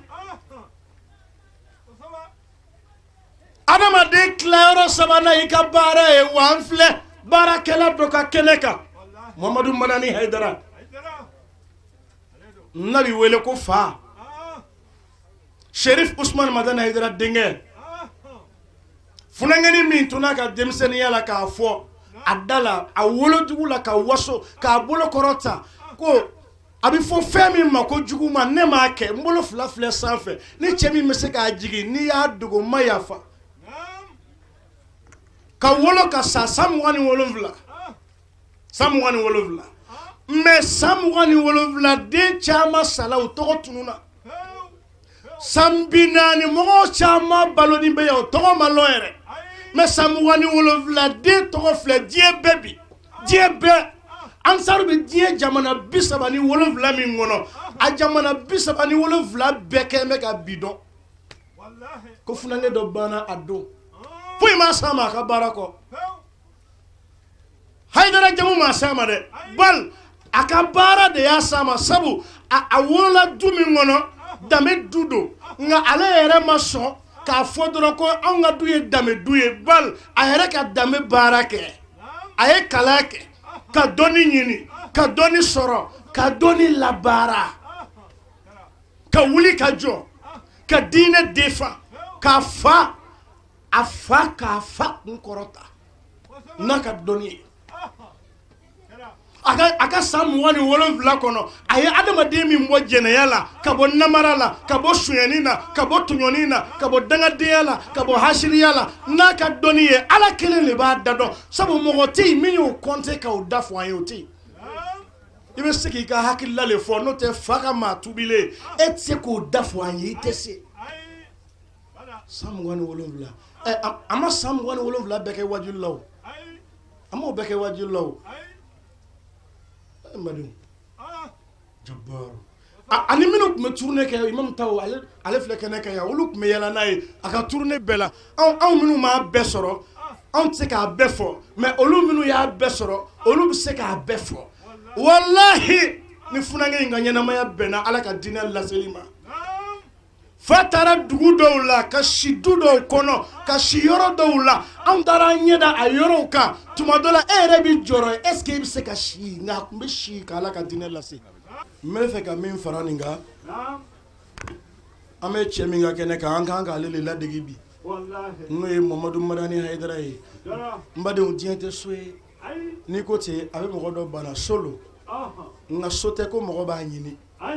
Adamaden tilayɔrɔ sabanan i ka baara ye, wa an filɛ baarakɛla dɔ ka kɛnɛ kan, Mamadu Madani Hayidara, n'a bɛ wele ko fa Sherif Usman Madani Hayidara denkɛ, funankɛnin min tun n'a ka denmisɛnninya la, k'a fɔ a da la a wolodugu la, ka waso k'a bolo kɔrɔta ko a bɛ fɔ fɛn min ma ko juguman, ne m'a kɛ, n bolo fila filɛ sanfɛ, ni cɛ min bɛ se k'a jigin, n'i y'a dogo, ma yafa. Ka wolo ka sa san 27, san 27, mais san 27 den caman sala, u tɔgɔ tununna. San 40 mɔgɔw caman balonin bɛ yan, o tɔgɔ ma lɔn yɛrɛ, mais san 27 den tɔgɔ filɛ diɲɛ bɛɛ bi, diɲɛ bɛɛ. Ansaru bɛ diɲɛ jamana 37 min kɔnɔ, a jamana 37 bɛɛ kɛlen bɛ ka bi dɔn ko funankɛ dɔ banna a don. Foyi ma s'a ma a ka baara kɔ. Hayidara jamu ma s'a ma dɛ, bal a ka baara de y'a s'a ma, sabu a wolola du min kɔnɔ, danbe du don, nka ale yɛrɛ ma sɔn k'a fɔ dɔrɔn ko anw ka du ye danbe du ye, bal a yɛrɛ ka danbe baara kɛ. A ye kalan kɛ, ka dɔnni ɲini, ka dɔnni sɔrɔ, ka dɔnni labaara, ka wuli ka jɔ ka diinɛ defa, k'a fa a fa k'a fa kun kɔrɔta n'a ka dɔnni ye. A ka san 27 kɔnɔ, a ye adamaden min bɔ jɛnɛya la, ka bɔ namara la, ka bɔ sonyɛni na, ka bɔ tɔɲɔni na, ka bɔ dangadenya la, ka bɔ hasiriya la n'a ka dɔnni ye, Ala kelen de b'a da dɔn, sabu mɔgɔ tɛ yen min y'o kɔnte k'o da fɔ an ye, o tɛ yen. I bɛ se k'i ka hakilila le fɔ, n'o tɛ fa ka maa tubilen, e tɛ se k'o da fɔ an ye, i tɛ se. San 27, A ma san 27 bɛɛ kɛ wajuli la o, a m'o bɛɛ kɛ wajuli la o. N badenw, jabaru ani minnu tun bɛ tournée kɛ, imam taw, ale filɛ kɛnɛ kan yan, olu tun bɛ yala n'a ye a ka tournée bɛɛ la. Anw minnu m'a bɛɛ sɔrɔ, anw tɛ se k'a bɛɛ fɔ, mais olu minnu y'a bɛɛ sɔrɔ, olu bɛ se k'a bɛɛ fɔ. Walahi, ni funankɛ in ka ɲɛnamaya bɛnna Ala ka diinɛ laseli ma. Fa taara dugu dɔw la, ka si du dɔw kɔnɔ, ka si yɔrɔ dɔw la. Anw taara an ɲɛ da a yɔrɔw kan. Tuma dɔ la, e yɛrɛ bɛ jɔrɔ, est ce que e bɛ se ka si? Nka a tun bɛ si ka Ala ka diinɛ lase. N bɛ fɛ ka min fara nin kan, an bɛ cɛ min ka kɛnɛ kan, an kan k'ale de ladege bi, n'o ye Mamadu Madani Hayidara ye. N badenw, diɲɛ tɛ so ye. N'i ko ten, a bɛ mɔgɔ dɔ bana. So lo, nka so tɛ ko mɔgɔ b'a ɲini,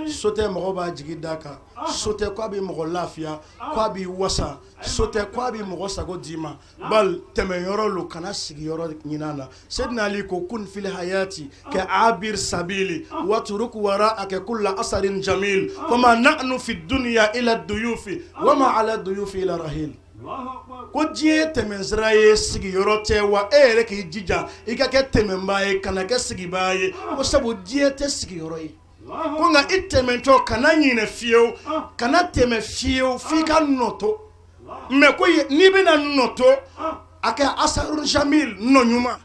so tɛ mɔgɔ b'a jigi da kan, so tɛ ko a bɛ mɔgɔ lafiya, ko a b'i wasa, so tɛ ko a bɛ mɔgɔ sago d'i ma. Bal tɛmɛyɔrɔ lo, kana sigiyɔrɔ ɲinin na. Sedina Ali ko kun fil hayati ka abir sabili watruk wara'aka kulla asarin jamil fama nahnu fi dunya illa duyufi wama ala duyufi illa rahil. Ko diɲɛ ye tɛmɛsira ye, sigiyɔrɔ tɛ. Wa e yɛrɛ k'i jija i ka kɛ tɛmɛbaa ye, kana kɛ sigibaa ye, ko sabu diɲɛ tɛ sigiyɔrɔ ye. Ko nka i tɛmɛntɔ, kana ɲinɛ fiyewu, kana tɛmɛ fiyewu f'i ka nɔ to. Mais ko n'i bɛna nɔ to, a kɛ asarun jamil, nɔ ɲuman.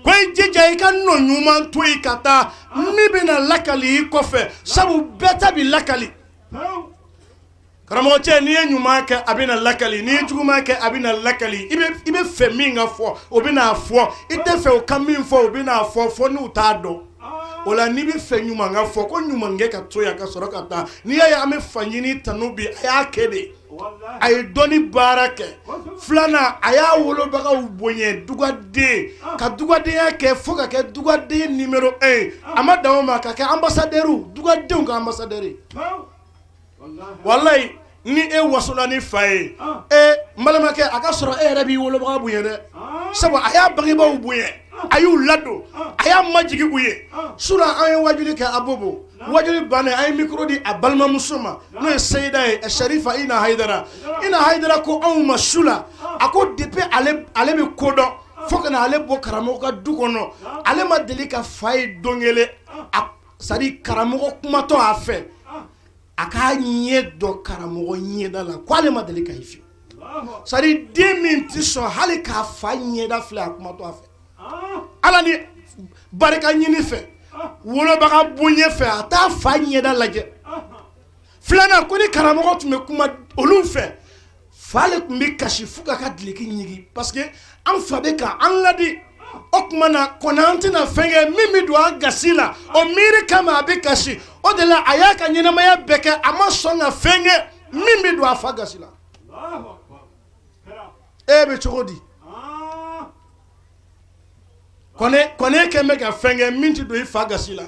Ko i jija i ka nɔ ɲuman to i ka taa, min bɛna lakali i kɔfɛ, sabu bɛɛ ta bɛ lakali. Karamɔgɔ cɛ, n'i ye ɲuman kɛ, a bɛna lakali. N'i ye juguman kɛ, a bɛna lakali. I bɛ fɛ min ka fɔ, o bɛna fɔ. I tɛ fɛ o ka min fɔ, o bɛna fɔ, fo n'u t'a dɔn. O la, n'i bɛ fɛ ɲuman ka fɔ, ko ɲumankɛ ka to yan ka sɔrɔ ka taa. N'i y'a ye an bɛ fa ɲini tanu bi, a y'a kɛ de. A ye dɔnni baara kɛ. Filanan, a y'a wolobagaw bonya. Dugaden ka dugadenya kɛ fo ka kɛ dugaden numéro 1 ye. A ma dan o ma, ka kɛ ambassadeur, dugadenw ka ambassadeur ye. Walayi, ni e wasola ni fa ye, e n balimakɛ, a ka sɔrɔ e yɛrɛ b'i wolobaga bonya dɛ, sabu a y'a bangebaaw bonya, a y'u ladon, a y'a majigin u ye. Su an ye wajuli kɛ Abobo. Wajuli bannen, an ye micro di a balimamuso ma, n'o ye Seyida ye, Sharifa Ina Hayidara. Ina Hayidara ko anw ma su la, a ko depuis ale bɛ ko dɔn fo ka na ale bɔ karamɔgɔ ka du kɔnɔ, ale ma deli ka fa ye don kelen, c'est à dire karamɔgɔ kumatɔ a fɛ, a k'a ɲɛ dɔ karamɔgɔ ɲɛda la, ko ale ma deli ka ye fiyewu. C'est à dire den min tɛ sɔn hali k'a fa ɲɛda filɛ a kumatɔ a fɛ, Ala ni barika ɲini fɛ, wolobaga bonya fɛ, a t'a fa ɲɛda lajɛ. Filanan, ko ni karamɔgɔ tun bɛ kuma olu fɛ, fa le tun bɛ kasi fo k'a ka duloki ɲigin, parce que an fa bɛ ka an ladi. O tuma na kɔni, an tɛna fɛn kɛ min bɛ don an gasi la. O miiri kama, a bɛ kasi. O de la, a y'a ka ɲɛnamaya bɛɛ kɛ, a ma sɔn ka fɛn kɛ min bɛ don a fa gasi la. E bɛ cogo di? Kɔni kɛn bɛ ka fɛn kɛ min tɛ don i fa gasi la,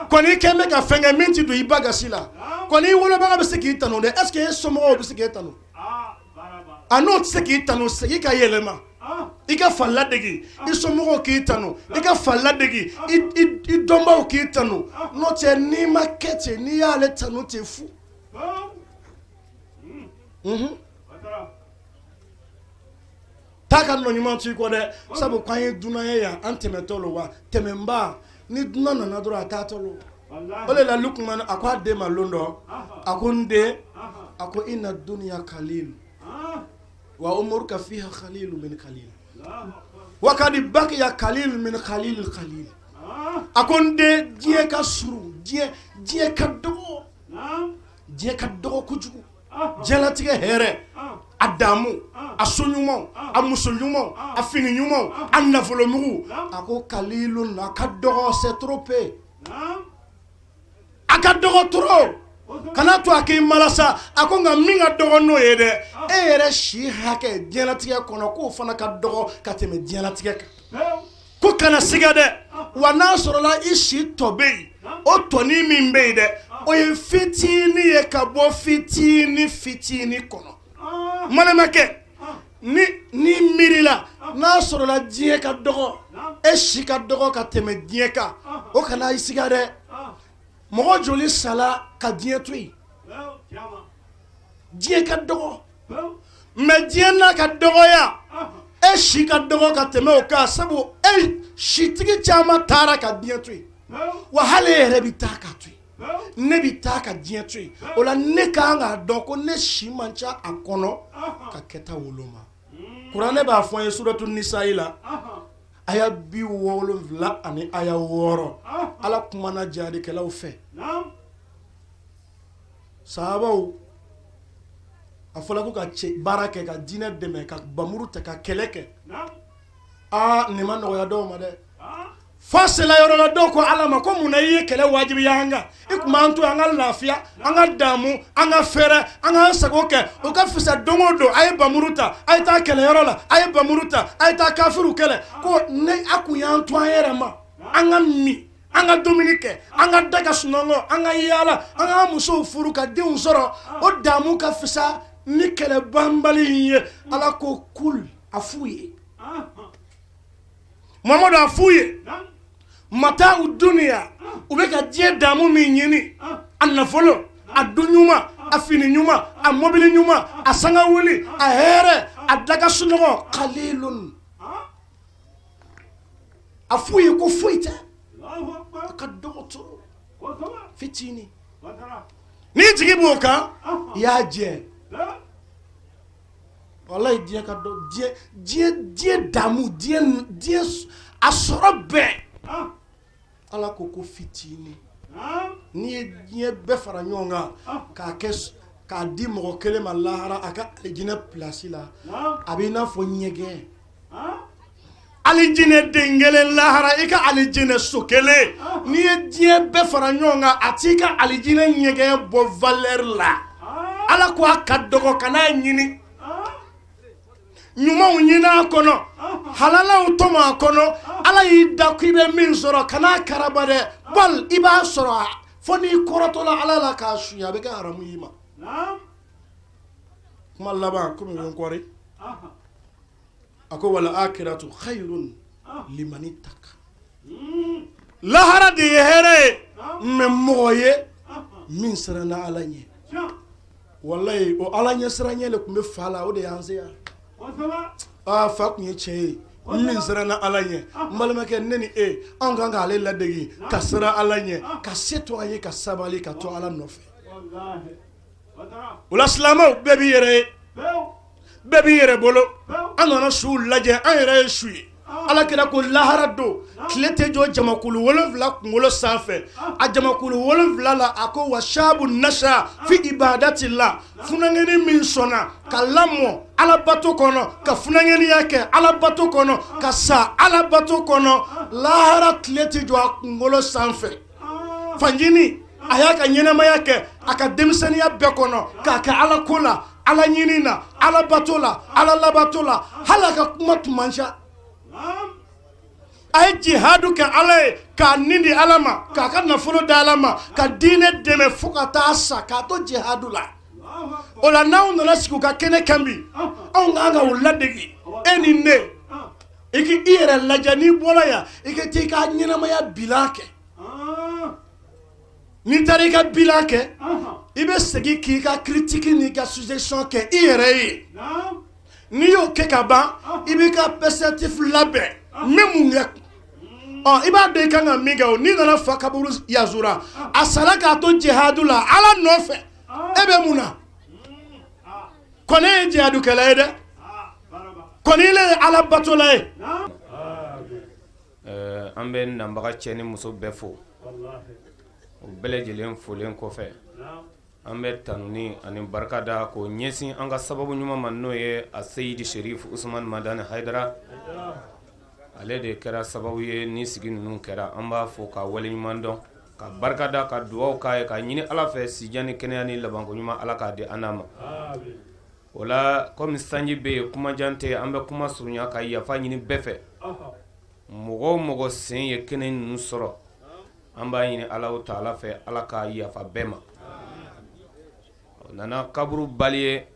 kɔni kɛn bɛ ka fɛn kɛ min tɛ don i ba gasi la. Kɔni i wolobaga bɛ se k'i tanu dɛ. Est ce que e somɔgɔw bɛ se k'e tanu? A n'o tɛ se k'i tanu, segin ka yɛlɛma, i ka fa ladegi, i somɔgɔw k'i tanu, i ka fa ladegi, i dɔnbaw k'i tanu. N'o tɛ, n'i ma kɛ ten, n'i y'ale tanu ten fu. Taa ka nɔ ɲuman to i kɔ dɛ, sabu k'an ye dunan ye yan, an tɛmɛtɔ lo. Wa tɛmɛnba, ni dunan nana dɔrɔn, a taatɔ lo. O de la, Lukumana a ko a den ma lon dɔ, a ko n den, a ko inna dunya kalil wa umuruka fiha kalilu min kalil wa kadi bakiya kalil min kalil kalil. A ko n den, diɲɛ ka surun, diɲɛ ka dɔgɔ, diɲɛ ka dɔgɔ kojugu. Diɲɛlatigɛ hɛrɛ, a damu, a so ɲumanw, a muso ɲumanw, a fini ɲumanw, a nafolomugu, a ko kalilun, a ka dɔgɔ, c'est trop peu, a ka dɔgɔ trop. Kana to a k'i malasa. A ko nka min ka dɔgɔ n'o ye dɛ, e yɛrɛ si hakɛ diɲɛlatigɛ kɔnɔ, k'o fana ka dɔgɔ ka tɛmɛ diɲɛlatigɛ kan. Ko kana siga dɛ, wa n'a sɔrɔla i si tɔ bɛ yen, o tɔnin min bɛ yen dɛ, o ye fitinin ye ka bɔ fitinin fitinin kɔnɔ. Malimakɛ, ni n'i miirila n'a sɔrɔla diɲɛ ka dɔgɔ, e si ka dɔgɔ ka tɛmɛ diɲɛ kan, o kana i siga dɛ. Mɔgɔ joli sala ka diɲɛ to yen? Diɲɛ ka dɔgɔ. Mais diɲɛ n'a ka dɔgɔya, e si ka dɔgɔ ka tɛmɛ o kan, sabu e sitigi caman taara ka diɲɛ to yen. Wa hali e yɛrɛ bɛ taa ka to yen, ne bɛ taa ka diɲɛ to yen. O la, ne ka kan k'a dɔn ko ne si man ca a kɔnɔ ka kɛta woloma. Kuranɛ b'a fɔ an ye suratu Nisayi la, aya 70 ani aya 6. Ala kumana jihadikɛlaw fɛ, sahabaw. A fɔra ko ka baara kɛ, ka diinɛ dɛmɛ, ka bamuru ta ka kɛlɛ kɛ. Aa, nin ma nɔgɔya dɔw ma dɛ. Fo sela yɔrɔ la, dɔw ko Ala ma ko: "Mun na i ye kɛlɛ wajibiya an kan? I tun b'an to an ka lafiya, an ka damu, an ka fɛrɛ, an k'an sago kɛ, o ka fisa. Don o don, a ye bamuru ta, a ye taa kɛlɛyɔrɔ la, a ye bamuru ta, a ye taa kafiriw kɛlɛ." Ko ne a kun y'an to an yɛrɛ ma, an ka min, an ka dumuni kɛ, an ka da ka sunɔgɔ, an ka yaala, an ka musow furu, ka denw sɔrɔ, o damu ka fisa ni kɛlɛ banbali in ye. Ala ko: "Kul, a f'u ye, Mamadu, a f'u ye, matau duniya, u bɛ ka diɲɛ damu min ɲini, a nafolo, a du ɲuman, a fini ɲuman, a mobili ɲuman, a sanga wuli, a hɛrɛ, a daga sunɔgɔ, qalilun, a f'u ye ko foyi tɛ, a ka dɔgɔ trop, fitinin. N'i jigi b'o kan, i y'a jɛ. Walayi, diɲɛ ka dɔn, diɲɛ, diɲɛ, diɲɛ damu, diɲɛ, diɲɛ a sɔrɔ bɛɛ, Ala ko ko fitinin. N'i ye diɲɛ bɛɛ fara ɲɔgɔn kan k'a kɛ k'a di mɔgɔ kelen ma lahara, a ka alijinɛ pilasi la, a bɛ i n'a fɔ ɲɛgɛn. Alijinɛ den kelen lahara, i ka alijinɛ so kelen, n'i ye diɲɛ bɛɛ fara ɲɔgɔn kan, a t'i ka alijinɛ ɲɛgɛn bɔ valeur la. Ala ko a ka dɔgɔ, kan'a ɲini. Ɲumanw ɲini a kɔnɔ, halalaw tɔmɔ a kɔnɔ. Ala y'i da ko i bɛ min sɔrɔ, kan'a karaba dɛ. Bal i b'a sɔrɔ fo n'i kɔrɔtɔla Ala la k'a suɲɛ, a bɛ kɛ haramu y'i ma. Kuma laban, komi n kɔri, a ko: wal akhiratu khayrun limani taka. Lahara de ye hɛrɛ ye, mais mɔgɔ ye min siranna Ala ɲɛ. Walayi, o Ala ɲɛ siranɲɛ de tun bɛ fa la, o de y'an se yan. Aa, fa tun ye cɛ ye min siranna Ala ɲɛ. N balimakɛ, ne ni e, anw kan k'ale ladege ka siran Ala ɲɛ, ka se to an ye, ka sabali, ka to Ala nɔfɛ. O la, silamɛw bɛɛ b'i yɛrɛ ye, bɛɛ b'i yɛrɛ bolo. An nana suw lajɛ, an yɛrɛ ye su ye. Ala kira ko lahara don, tile tɛ jɔ jamakulu 7 kunkolo sanfɛ. A jamakulu 7 la, a ko: wa shabu nasha fi ibadatillah. Funankɛnin min sɔnna ka lamɔ Alabato kɔnɔ, ka funankɛninya kɛ Alabato kɔnɔ, ka sa Alabato kɔnɔ, lahara tile tɛ jɔ a kunkolo sanfɛ. Fanjini a y'a ka ɲɛnamaya kɛ a ka denmisɛnninya bɛɛ kɔnɔ k'a kɛ Ala ko la, Ala ɲini na, Ala bato la, Ala labato la. Hali a ka kuma tun man ca. A ye jihadu kɛ Ala ye, k'a nin di Ala ma, k'a ka nafolo di Ala ma, ka diinɛ dɛmɛ fo ka taa sa k'a to jihadu la. O la, n'anw nana sigi u ka kɛnɛ kan bi, anw kan ka u ladege. E ni ne, i k'i yɛrɛ lajɛ. N'i bɔra yan, i ka taa i ka ɲɛnamaya bilan kɛ. N'i taara i ka bilan kɛ, i bɛ segin k'i ka critique n'i ka suggestion kɛ i yɛrɛ ye. N'i y'o kɛ ka ban, i b'i ka perspective labɛn. N bɛ mun kɛ? Ɔ, i b'a dɔn i kan ka min kɛ. O n'i nana fa kaburu yazura, a sara k'a to jihadu la Ala nɔfɛ, e bɛ mun na? Kɔni ye jihadukɛla ye dɛ, kɔni ile ye Ala batola ye. An bɛ nabaga cɛ ni muso bɛɛ fo. O bɛɛ lajɛlen folen kɔfɛ, an bɛ tanuni ani barika da k'o ɲɛsin an ka sababu ɲuman ma, n'o ye a Seyidi Sherif Usumani Madani Hayidara. Ale de kɛra sababu ye ni sigi ninnu kɛra. An b'a fo ka waleɲuman dɔn, ka barika da, ka dugawu k'a ye, ka ɲini Ala fɛ sijan ni kɛnɛya ni labanko ɲuman, Ala k'a di an n'a ma. O la, komi sanji bɛ yen, kumajan tɛ, an bɛ kuma surunya ka yafa ɲini bɛɛ fɛ. Mɔgɔ o mɔgɔ sen ye kɛnɛ ninnu sɔrɔ, an b'a ɲini Ala taala fɛ, Ala ka yafa bɛɛ ma. O nana kaburu bali ye,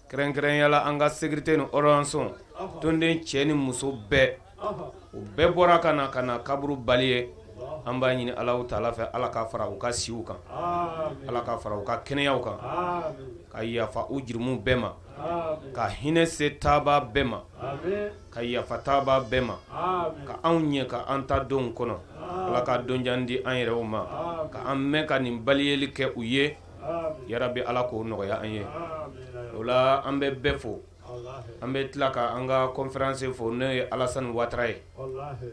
kɛrɛnkɛrɛnya la an ka sécurité ni organisation tonden, cɛ ni muso bɛɛ, o bɛɛ bɔra ka na kaburu bali ye. An b'a ɲini Alahu taala fɛ, Ala ka fara u ka siw kan, Ala ka fara u ka kɛnɛyaw kan, ka yafa u jurumu bɛɛ ma, ka hinɛ se taaba bɛɛ ma, ka yafa taaba bɛɛ ma, ka anw ɲɛ ka an ta donw kɔnɔ. Ala ka donjan di an yɛrɛw ma, ka an mɛn ka nin baliyeli kɛ u ye. Yarabi, Ala k'o nɔgɔya an ye. O la, an bɛ bɛɛ fo. An bɛ tila ka an ka conférencier fo, n'o ye Alasani Watara ye.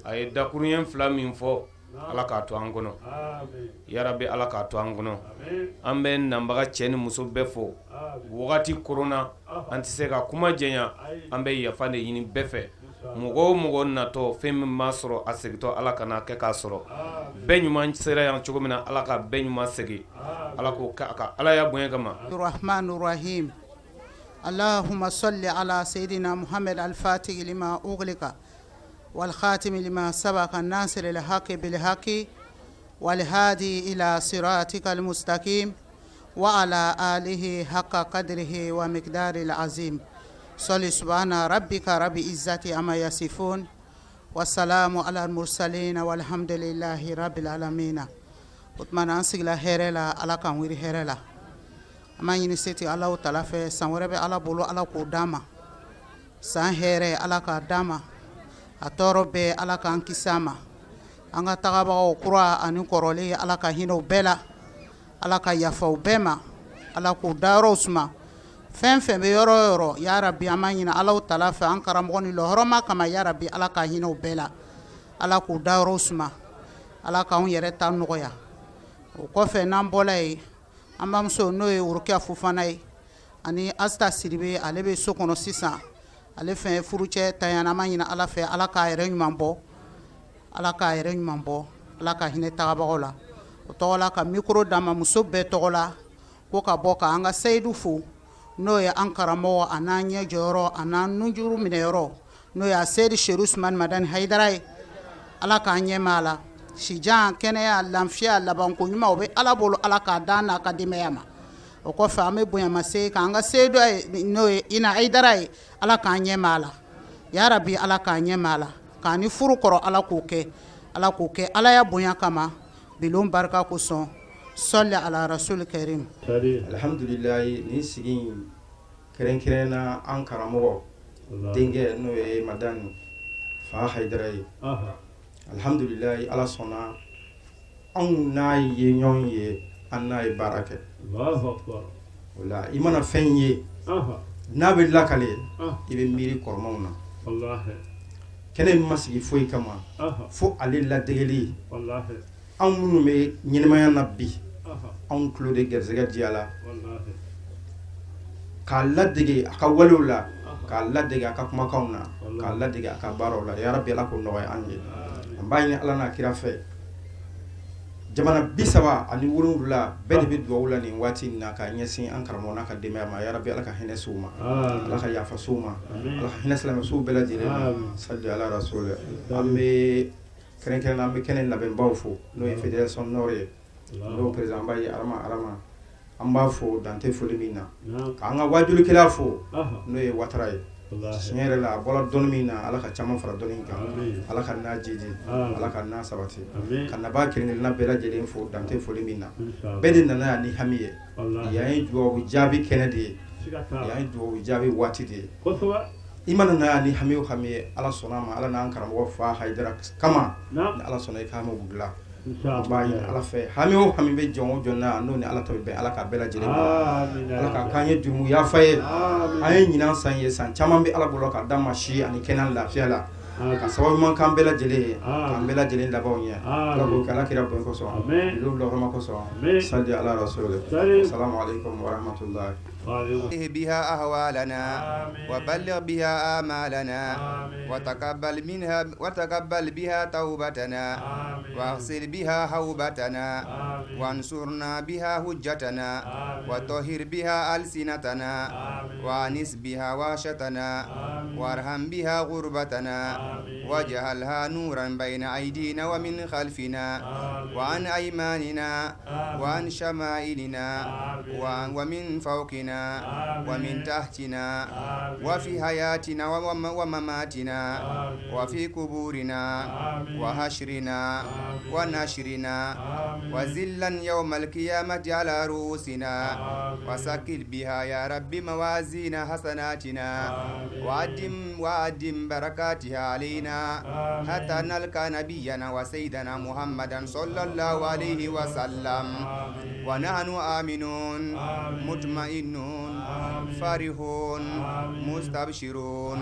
A ye dakuruɲɛ fila min fɔ, Ala k'a to an kɔnɔ. Yarabi, Ala k'a to an kɔnɔ. An bɛ nabaga cɛ ni muso bɛɛ fo. Wagati koronna, an tɛ se ka kuma janya. An bɛ yafa de ɲini bɛɛ fɛ. Mɔgɔ o mɔgɔ natɔ, fɛn min m'a sɔrɔ, a segintɔ Ala kana kɛ k'a sɔrɔ. Bɛɛ ɲuman sera yan cogo min na, Ala ka bɛɛ ɲuman segin. Ala k'o kɛ a ka Alaya bonya kama. Rahim. اللهم صل على سيدنا محمد الفاتح لما أغلق والخاتم لما سبق الناصر الحق بالحق والهادي إلى صراطك المستقيم وعلى آله حق قدره ومقدار العظيم. صل سبحان ربك رب العزة عما يصفون والسلام على المرسلين والحمد لله رب العالمين. O tuma na, an sigila hɛrɛ la, Ala k'an wuli hɛrɛ la. An b'a ɲini seti Ala tala fɛ, san wɛrɛ bɛ Ala bolo, Ala k'o d'an ma. San hɛrɛ, Ala k'a d'an ma. A tɔɔrɔ bɛɛ, Ala k'an kisi a ma. An ka tagabagaw kura ani kɔrɔlen, Ala ka hinɛ u bɛɛ la, Ala ka yafa u bɛɛ ma, Ala k'u dayɔrɔw suma. Fɛn fɛn bɛ yɔrɔ o yɔrɔ, yarabi, an b'a ɲini Ala tala fɛ, an karamɔgɔ ni lɔhɔrɔma kama, yarabi, Ala ka hinɛ u bɛɛ la, Ala k'u dayɔrɔw suma, Ala k'anw yɛrɛ ta nɔgɔya. O kɔfɛ, n'an bɔla yen, an bamuso, n'o ye Worokiya Fofana ye, ani Asita Sidibe, ale bɛ so kɔnɔ sisan. Ale fɛn furucɛ tanyana. An b'a ɲini Ala fɛ, Ala k'a yɛrɛ ɲuman bɔ, Ala k'a yɛrɛ ɲuman bɔ, Ala ka hinɛ tagabagaw la. O tɔgɔ la, ka micro d'an ma, muso bɛɛ tɔgɔ la, ko ka bɔ k'an ka seyidu fo, n'o ye an karamɔgɔ, a n'an ɲɛ jɔyɔrɔ, a n'an nujuru minɛyɔrɔ, n'o ye a Seyidi Seru Usumani Madani Hayidara ye. Ala k'an ɲɛma la sijan, kɛnɛya, lafiya, labanko ɲuman, o bɛ Ala bolo, Ala k'a d'an n'a ka denbaya ma. O kɔfɛ, an bɛ bonyamase k'an ka seyidu ye, n'o ye Ina Hayidara ye. Ala k'an ɲɛma la, yarabi, Ala k'an ɲɛma la, k'an ni furu kɔrɔ. Ala k'o kɛ, Ala k'o kɛ, Ala ya bonya kama, bilon barika kosɔn. Sɔli ala rasul karim. Alhamdulilayi, nin sigi in kɛrɛnkɛrɛn na, an karamɔgɔ denkɛ, n'o ye Madani Fa Hayidara ye, alhamdulilayi, Ala sɔnna anw n'a ye ɲɔgɔn ye, an n'a ye baara kɛ. O la, i mana fɛn ye n'a bɛ lakale, i bɛ miiri kɔrɔmaw na. Kɛnɛ in ma sigi foyi kama fo ale ladegeli. Anw minnu bɛ ɲɛnamaya na bi, anw tulo de garisɛgɛ diya la k'a ladege a ka walew la, k'a ladege a ka kumakanw na, k'a ladege a ka baaraw la. Yarabi, Ala k'o nɔgɔya an ye. An b'a ɲini Ala n'a kira fɛ, jamana 37 bɛɛ de bɛ dugawu la nin waati in na k'a ɲɛsin an karamɔgɔ n'a ka denbaya ma. Yarabi, Ala ka hinɛ s'u ma, Ala ka yafa s'u ma, Ala ka hinɛ silamɛsuw bɛɛ lajɛlen ma. Sali ala rasul. An bɛ kɛrɛnkɛrɛn, an bɛ kɛnɛ labɛnbaw fo, n'o ye fédération nord ye, n'o président ba ye Arama Arama. An b'a fo dante foli min na, k'an ka wajulikɛla fo, n'o ye Watara ye. Tiɲɛ yɛrɛ la, a bɔra dɔnni min na, Ala ka caman fara dɔnni kan, Ala ka n'a jiji, Ala ka n'a sabati. Ka nabaa kelen-kelenna bɛɛ lajɛlen fo dante foli min na. Bɛɛ de nana yan ni hami ye. Yan ye dugawu jaabi kɛnɛ de ye, yan ye dugawu jaabi waati de ye. I mana na yan ni hami o hami ye, Ala sɔnna a ma, Ala n'an karamɔgɔ Fa Hayidara kama, ni Ala sɔnna, i ka hami b'u dilan. An b'a ɲini Ala fɛ, hami o hami bɛ jɔn o jɔn na, n'o ni Ala ta bɛ bɛn, Ala k'a bɛɛ lajɛlen ma. Ala k'a k'an ye jurumu yafa ye. An ye ɲinan san ye, san caman bɛ Ala bolo ka d'an ma si ani kɛnɛya, lafiya la, ka sababu ɲuman k'an bɛɛ lajɛlen ye, k'an bɛɛ lajɛlen labanw ɲɛ. Ala k'o kɛ Ala kira bonya kosɔn, olu lɔrɔma kosɔn. Sali ala rasul. Salamu aleykum wa rahmatulahi. بها أهوالنا وبلغ بها آمالنا وتقبل منها وتقبل بها توبتنا واغسل بها حوبتنا وانصرنا بها حجتنا وطهر بها ألسنتنا وانس بها وحشتنا وارحم بها غربتنا. واجعلها نورا بين أيدينا ومن خلفنا وعن أيماننا وعن شمائلنا ومن فوقنا ومن تحتنا وفي حياتنا ومماتنا وفي قبورنا وحشرنا ونشرنا وظلا يوم القيامة على رؤوسنا وثقل بها يا رب موازين حسناتنا وأدم وأدم بركاتها علينا حتى نلقى نبينا وسيدنا محمدا صلى الله عليه وسلم ونحن آمنون مطمئنون فرحون مستبشرون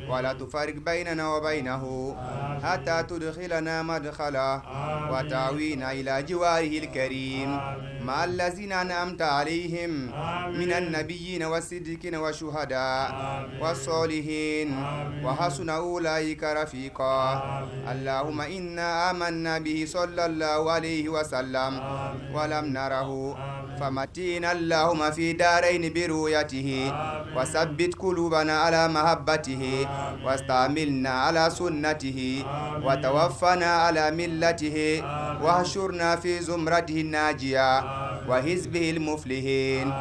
ولا تفرق بيننا وبينه حتى تدخلنا مدخله وتأوينا إلى جواره الكريم مع الذين أنعمت عليهم من النبيين والصديقين والشهداء والصالحين وحسن أولئك رفيقا اللهم إنا آمنا به صلى الله عليه وسلم ولم نره فمتعنا اللهم في الدارين برؤيته وثبت قلوبنا على محبته واستعملنا على سنته وتوفنا على ملته واحشرنا في زمرته الناجية وحزبه المفلحين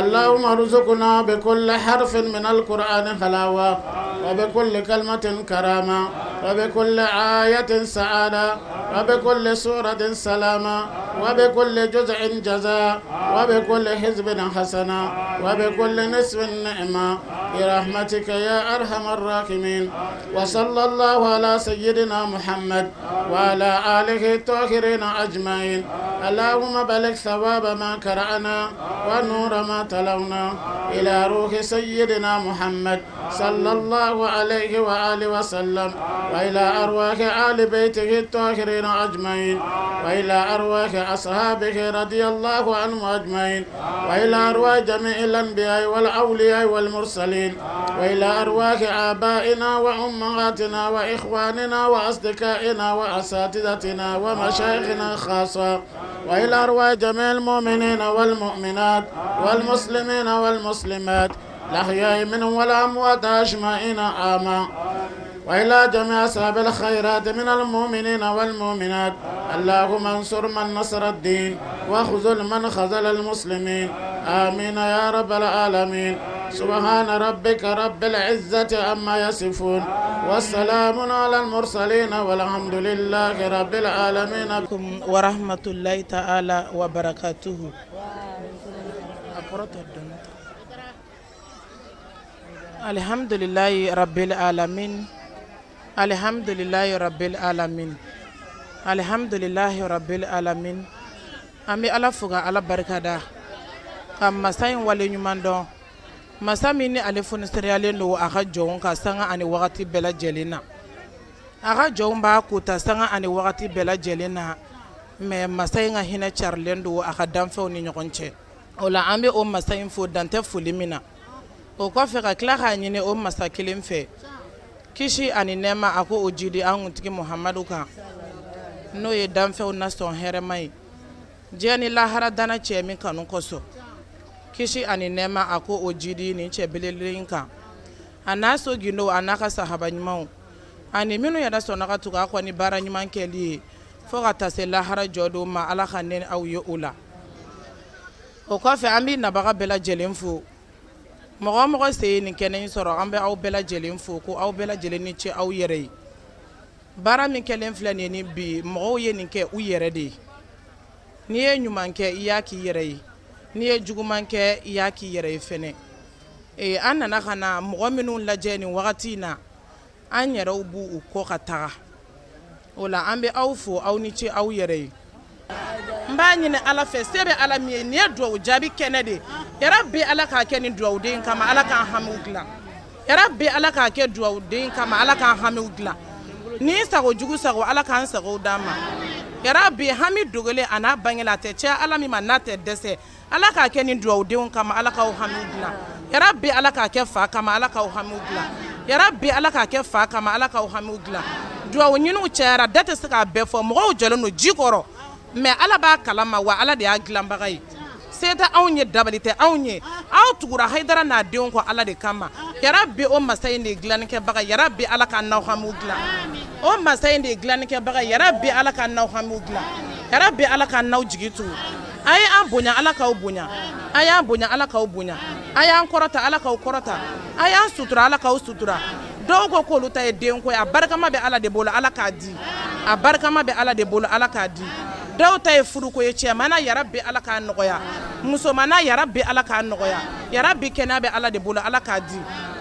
اللهم ارزقنا بكل حرف من القرآن حلاوة وبكل كلمة كرامة وبكل آية سعادة وبكل سورة سلامة وبكل جزء جزاء وبكل حزب حسنة وبكل نصف نعمة برحمتك يا أرحم الراحمين وصلى الله على سيدنا محمد وعلى آله الطاهرين أجمعين اللهم بلغ ثواب ما قرأنا ونور ما تلونا إلى روح سيدنا محمد صلى الله عليه وآله وسلم وإلى أرواح آل بيته الطاهرين أجمعين وإلى أرواح أصحابه رضي الله عنهم أجمعين وإلى أرواح جميع الأنبياء والأولياء والمرسلين وإلى أرواح آبائنا وأمهاتنا وإخواننا وأصدقائنا وأساتذتنا ومشايخنا خاصة وإلى أرواح جميع المؤمنين والمؤمنات والمسلمين والمسلمات الأحياء منهم والأموات أجمعين آمين وإلى جميع أصحاب الخيرات من المؤمنين والمؤمنات اللهم انصر من نصر الدين واخذل من خذل المسلمين آمين يا رب العالمين سبحان ربك رب العزة عما يصفون والسلام على المرسلين والحمد لله رب العالمين ورحمة الله تعالى وبركاته الحمد لله رب العالمين الحمد لله رب العالمين الحمد لله رب العالمين an bɛ ala fo ka ala barika da ka masa in wale ɲuman dɔn masa min ni ale fonisereyalen don a ka jɔnw kan sanga ani wagati bɛɛ lajɛlen na a ka jɔnw b'a kota sanga ani wagati bɛɛ lajɛlen na mais masa in ka hinɛ carilen don a ka danfɛnw ni ɲɔgɔn cɛ o la an bɛ o masa in fo dan tɛ foli min na o kɔfɛ ka tila k'a ɲini o masa kelen fɛ kisi ani nɛɛma a ko o jidi an kuntigi muhamadu kan n'o ye danfɛnw na sɔn hɛrɛma ye diɲɛ ni lahara danna cɛ min kanu kosɔn kisi ani nɛɛma a ko o jidi nin cɛ belebele in kan a n'a so gindo a n'a ka sahaba ɲumanw ani minnu yɛrɛ sɔnna ka tugu a kɔ ni baara ɲuman kɛli ye fo ka taa se lahara jɔdon ma ala ka ne ni aw ye o la o kɔfɛ an bɛ nabaga bɛɛ lajɛlen fo mɔgɔ o mɔgɔ sen ye nin kɛnɛ in sɔrɔ an bɛ aw bɛɛ lajɛlen fo ko aw bɛɛ lajɛlen ni ce aw yɛrɛ ye baara min kɛlen filɛ nin ye ni bi mɔgɔw ye nin kɛ u yɛrɛ de ye n'i ye ɲuman kɛ i y'a k'i yɛrɛ ye n'i ye juguman kɛ i y'a k'i yɛrɛ ye fɛnɛ ee an nana ka na mɔgɔ minnu lajɛ nin wagati in na an yɛrɛw b'u u kɔ ka taga o la an bɛ aw fo aw ni ce aw yɛrɛ ye n b'a ɲini ala fɛ se bɛ ala min ye nin ye dugawu jaabi kɛnɛ de ye yarabi ala k'a kɛ nin dugawuden kama ala k'an hamiw dilan yarabi ala k'a kɛ dugawuden kama ala k'an hamiw dilan ni sago jugu sago ala k'an sago d'an ma yarabi hami dogolen a n'a bangelen a tɛ caya ala min ma n'a tɛ dɛsɛ ala k'a kɛ nin dugawudenw kama ala k'aw hamiw dilan yarabi ala k'a kɛ fa kama ala k'aw hamiw dilan yarabi ala k'a kɛ fa kama ala k'aw hamiw dilan dugawu ɲiniw cayara da tɛ se k'a bɛɛ fɔ mɔgɔw jɔlen don ji kɔrɔ mais ala b'a kalama wa ala de y'a dilanbaga ye se tɛ anw ye dabali tɛ anw ye aw tugura hayidara n'a denw kɔ ala de kama yarabi o masa in de ye dilannikɛbaga yarabi ala k'an n'aw hamiw dilan O masa in de ye dilannikɛbaga ye. Yarabi Ala k'an n'aw hamiw dilan, yarabi Ala k'an n'aw jigi tugu. A ye an bonya, Ala k'aw bonya. A y'an bonya, Ala k'aw bonya. A y'an kɔrɔta, Ala k'aw kɔrɔta. A y'an sutura, Ala k'aw sutura. Dɔw ko k'olu ta ye denko ye, a barikama bɛ Ala de bolo, Ala k'a di. A barikama bɛ Ala de bolo, Ala k'a di. Dɔw ta ye furuko ye, cɛman yarabi Ala k'a nɔgɔya, musoman yarabi Ala k'a nɔgɔya. Yarabi kɛnɛya bɛ Ala de bolo, Ala k'a di.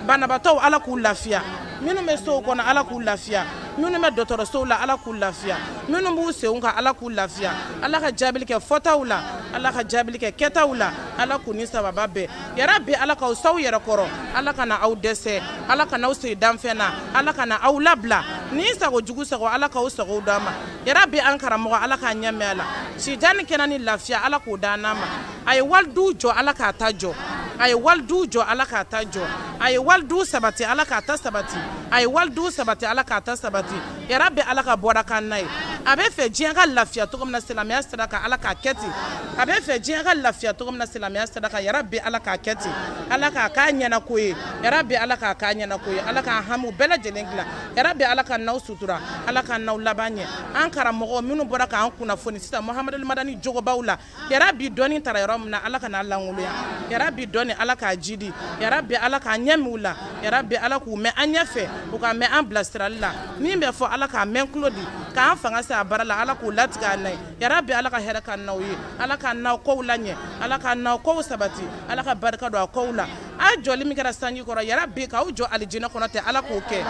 Banabaatɔw Ala k'u lafiya, minnu bɛ sow kɔnɔ Ala k'u lafiya, minnu bɛ dɔgɔtɔrɔsow la Ala k'u lafiya, minnu b'u senw kan Ala k'u lafiya. Ala ka jaabili kɛ fɔtaw la, Ala ka jaabili kɛ kɛtaw la, Ala k'u ni sababa bɛn. Yarabi Ala k'aw s'aw yɛrɛ kɔrɔ, Ala kana aw dɛsɛ, Ala kana aw siri danfɛn na, Ala kana aw labila ni sago jugu sago, Ala k'aw sago d'an ma. Yarabi an karamɔgɔ Ala k'a ɲɛ mɛn a la, sijan ni kɛnɛ ni lafiya Ala k'o d'an n'a ma. A ye walidu jɔ, Ala k'a ta jɔ. A ye walidu jɔ, Ala k'a ta jɔ. A ye walidu sabati, Ala k'a ta sabati. A ye walidu sabati, Ala k'a ta sabati. Yarabi Ala ka bɔda k'an n'a ye. A bɛ fɛ diɲɛ ka lafiya cogo min na silamɛya sira kan, Ala k'a kɛ ten. A bɛ fɛ diɲɛ ka lafiya cogo min na silamɛya sira kan, yarabi Ala k'a kɛ ten. Ala k'a k'a ɲɛna ko ye. Yarabi Ala k'a k'a ɲɛna ko ye. Ala k'an hamiw bɛɛ lajɛlen dilan. Yarabi Ala k'an n'aw sutura. Ala k'an n'aw laban ɲɛ. An karamɔgɔ minnu bɔra k'an kunnafoni sisan Muhamadul Madani jogobaw la, Yarabi dɔnni taara yɔrɔ min na, Ala kan'a lankolonya. Yarabi dɔnni, Ala k'a jidi. Yarabi Ala k'an ɲɛ m'u la. Yarabi Ala k'u mɛn an ɲɛfɛ, u ka mɛn an bilasirali la. Min bɛ fɔ, Ala k'a mɛn tulo di, k'an fanga se a baara la, Ala k'u latigɛ an na ye. Yarabi Ala ka hɛrɛ k'an n'aw ye. Ala k'an n'aw kow laɲɛ. Ala k'an n'aw kow sabati. Ala ka barika don a kow la. A jɔli min kɛra sanji kɔrɔ, yarabi k'aw jɔ alijinɛ kɔnɔ tɛ, Ala k'o kɛ.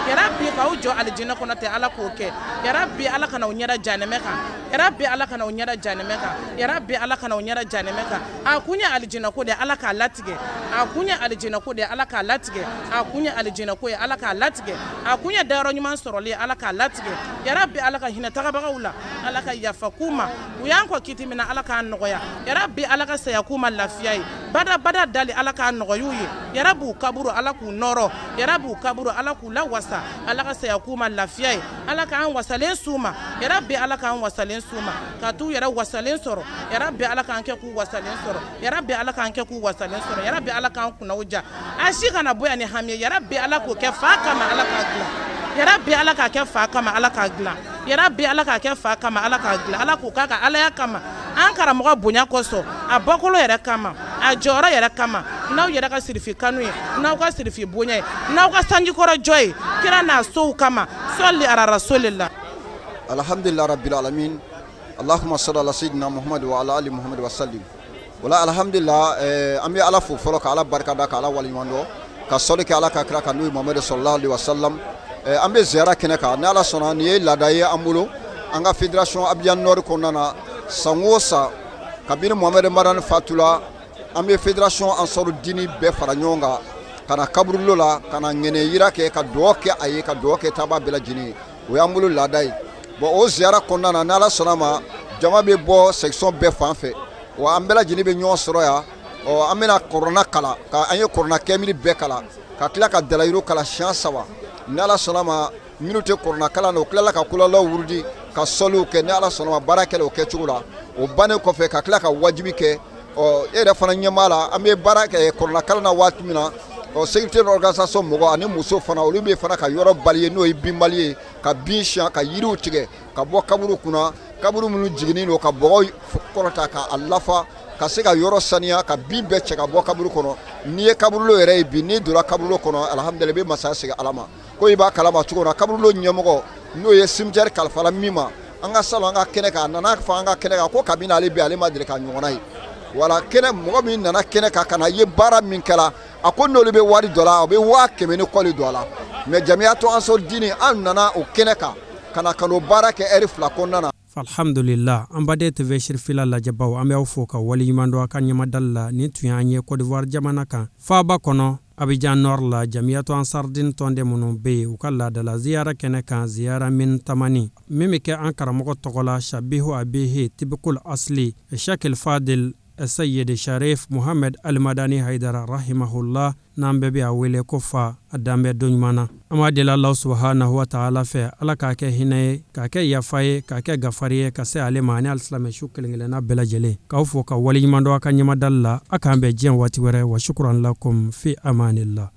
Yarabi k'aw jɔ alijinɛ kɔnɔ tɛ, Ala k'o kɛ. Yarabi Ala kana aw ɲɛda janɛmɛ kan. Yarabi Ala kana aw ɲɛda janɛmɛ kan. Yarabi Ala kana aw ɲɛda janɛmɛ kan. A kun ye alijinɛ ko de, Ala k'a latigɛ. A kun ye alijinɛ ko de, Ala k'a latigɛ. A kun ye alijinɛ ko ye, Ala k'a latigɛ. A kun ye dayɔrɔ ɲuman sɔrɔli ye, Ala k'a latigɛ. Yarabi Ala ka hinɛ tagabagaw la, Ala ka yafa k'u ma. U y'an kɔn kiti min na, Ala k'a nɔgɔya. Yarabi Ala ka saya k'u ma lafiya ye. Badabada dali, Ala k'a nɔgɔya u ye. Yarabi u kaburu, Ala k'u nɔɔrɔ. Yarabi u kaburu, Ala k'u lawasa. Ala ka saya k'u ma lafiya ye. Ala k'an wasalen s'u ma. Yarabi Ala k'an wasalen s'u ma, ka t'u yɛrɛ wasalen sɔrɔ. Yarabi Ala k'an kɛ k'u wasalen sɔrɔ. Yarabi Ala k'an kɛ k'u wasalen sɔrɔ. Yarabi Ala k'an kunnaw diya. A si kana bɔ yan ni hami ye. Yarabi Ala k'o kɛ fa kama, Ala k'a dilan. Yarabi Ala k'a kɛ fa kama, Ala k'a dilan. Yarabi Ala k'a kɛ fa kama, Ala k'a dilan. Ala k'o k'a ka Alaya kama, an karamɔgɔ bonya kosɔn, a bɔkolo yɛrɛ kama, a jɔyɔrɔ yɛrɛ kama, n'aw yɛrɛ ka sirifi kanu ye, n'aw ka sirifi bonya ye, n'aw ka sanjikɔrɔ jɔ ye kira n'a sow kama. Sɔli ala rasulila. Alhamdulillah rabbil alamin, allahumma salli ala sayyidina Muhammad wa ala ali Muhammad wa sallim. Wala alhamdulillah, an bɛ Ala fo fɔlɔ, ka Ala barikada, ka Ala waleɲuman dɔn, ka sɔli kɛ Ala ka kira kan, n'o ye Muhamadu sallallahu alaihi wasallam. An bɛ ziyara kɛnɛ kan. Ni Ala sɔnna, nin ye laada ye an bolo, an ka fédération Abidjan Nord kɔnɔna na. San o san, kabini Muhamadu Madani fatula, an bɛ fédération Ansaru Dini bɛɛ fara ɲɔgɔn kan ka na kaburudo la, ka na ŋɛnɛ yira kɛ, ka dugawu kɛ a ye, ka dugawu kɛ taabaa bɛɛ lajɛlen ye. O y'an bolo laada ye. Bon, o ziyara kɔnɔna na, ni Ala sɔnna ma, jama bɛ bɔ section bɛɛ fan fɛ wa, an bɛɛ lajɛlen bɛ ɲɔgɔn sɔrɔ yan. Ɔ, an bɛna kɔrɔna kalan, ka an ye kɔrɔna kɛmili bɛɛ kalan, ka tila ka dalayiru kalan siɲɛ saba. Ni Ala sɔnna ma, minnu tɛ kɔrɔna kalan na, o tilala ka kulalaw wurudi, ka sɔliw kɛ. Ni Ala sɔnna ma, baara kɛla o kɛcogo la. O bannen kɔfɛ, ka tila ka wajibi kɛ. Ɔ, e yɛrɛ fana ɲɛ b'a la, an bɛ baara kɛ kɔrɔna kalan na waati min na, ɔ, sécurité organisation mɔgɔ ani muso fana, olu bɛ fana ka yɔrɔ bali ye, n'o ye binbali ye, ka bin siɲɛ, ka yiriw tigɛ ka bɔ kaburu kunna, kaburu minnu jiginnen don, ka bɔgɔ kɔrɔta k'a lafa, ka se ka yɔrɔ saniya, ka bin bɛɛ cɛ ka bɔ kaburu kɔnɔ. N'i ye kaburudo yɛrɛ ye bi, n'i donna kaburudo kɔnɔ, alhamdulillah, i bɛ masaya segin Ala ma. Ko i b'a kalama cogo min na, kaburudo ɲɛmɔgɔ, n'o ye cimetière kalifala min ma, an ka salon an ka kɛnɛ kan, a nana fɔ an ka kɛnɛ kan ko kabini ale bɛ, ale ma deli ka ɲɔgɔnna ye. Wala kɛnɛ mɔgɔ min nana kɛnɛ kan ka na ye baara min kɛra, a ko n'olu bɛ wari dɔ la, a bɛ 100 000 ni kɔ de don a la. Mais Jamiyatu Ansaru Dini, an nana o kɛnɛ kan ka na ka n'o baara kɛ ɛri 2 kɔnɔna na. Alhamdulillah, an baden TV sirifila lajɛbaw, an bɛ aw fo ka waleɲuman dɔn a ka ɲɛmadali la. Nin tun y'an ye Côte d'Ivoire jamana kan, faaba kɔnɔ, Abidjan Nord la, Jamiyatu Ansardine tɔnden minnu bɛ yen, u ka laadala ziyara kɛnɛ kan, ziyara min tamani min bɛ kɛ an karamɔgɔ tɔgɔ la, Shabihu Abihi Tibikul Asli Shakil Fadil Sayyid Sharif Muhammad Almadani Haidara rahimahullah, n'an bɛɛ bɛ a wele ko fa a danbɛ don ɲuman na. An b'a deli Alahu subahanahu wa taala fɛ, Ala k'a kɛ hinɛ ye, k'a kɛ yafa ye, k'a kɛ gafari ye ka se ale ma ani alisilamɛ su kelen-kelenna bɛɛ lajɛlen. K'aw fo ka waleɲuman dɔn a ka ɲɛmadali la. A k'an bɛn diɲɛ waati wɛrɛ. Wa shukuran lakum fi amanillah.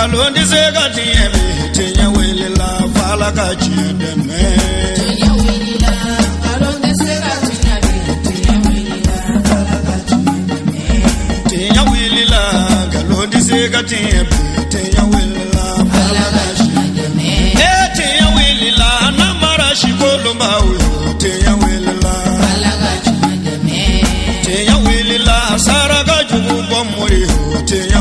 Nkalon tɛ se ka tiɲɛ bi, tiɲɛ wulila f'Ala ka tiɲɛ dɛmɛ. Tiɲɛ wulila, nkalon tɛ se ka tiɲɛ bi, tiɲɛ wulila f'Ala ka tiɲɛ dɛmɛ. Tiɲɛ wulila, nkalon tɛ se ka tiɲɛ bi, tiɲɛ wulila f'Ala ka tiɲɛ dɛmɛ. E tiɲɛ wulila, namara sikolonbaw yo, tiɲɛ wulila Ala ka tiɲɛ dɛmɛ. Tiɲɛ wulila, saraka jugu bɔ mori yo, tiɲɛ.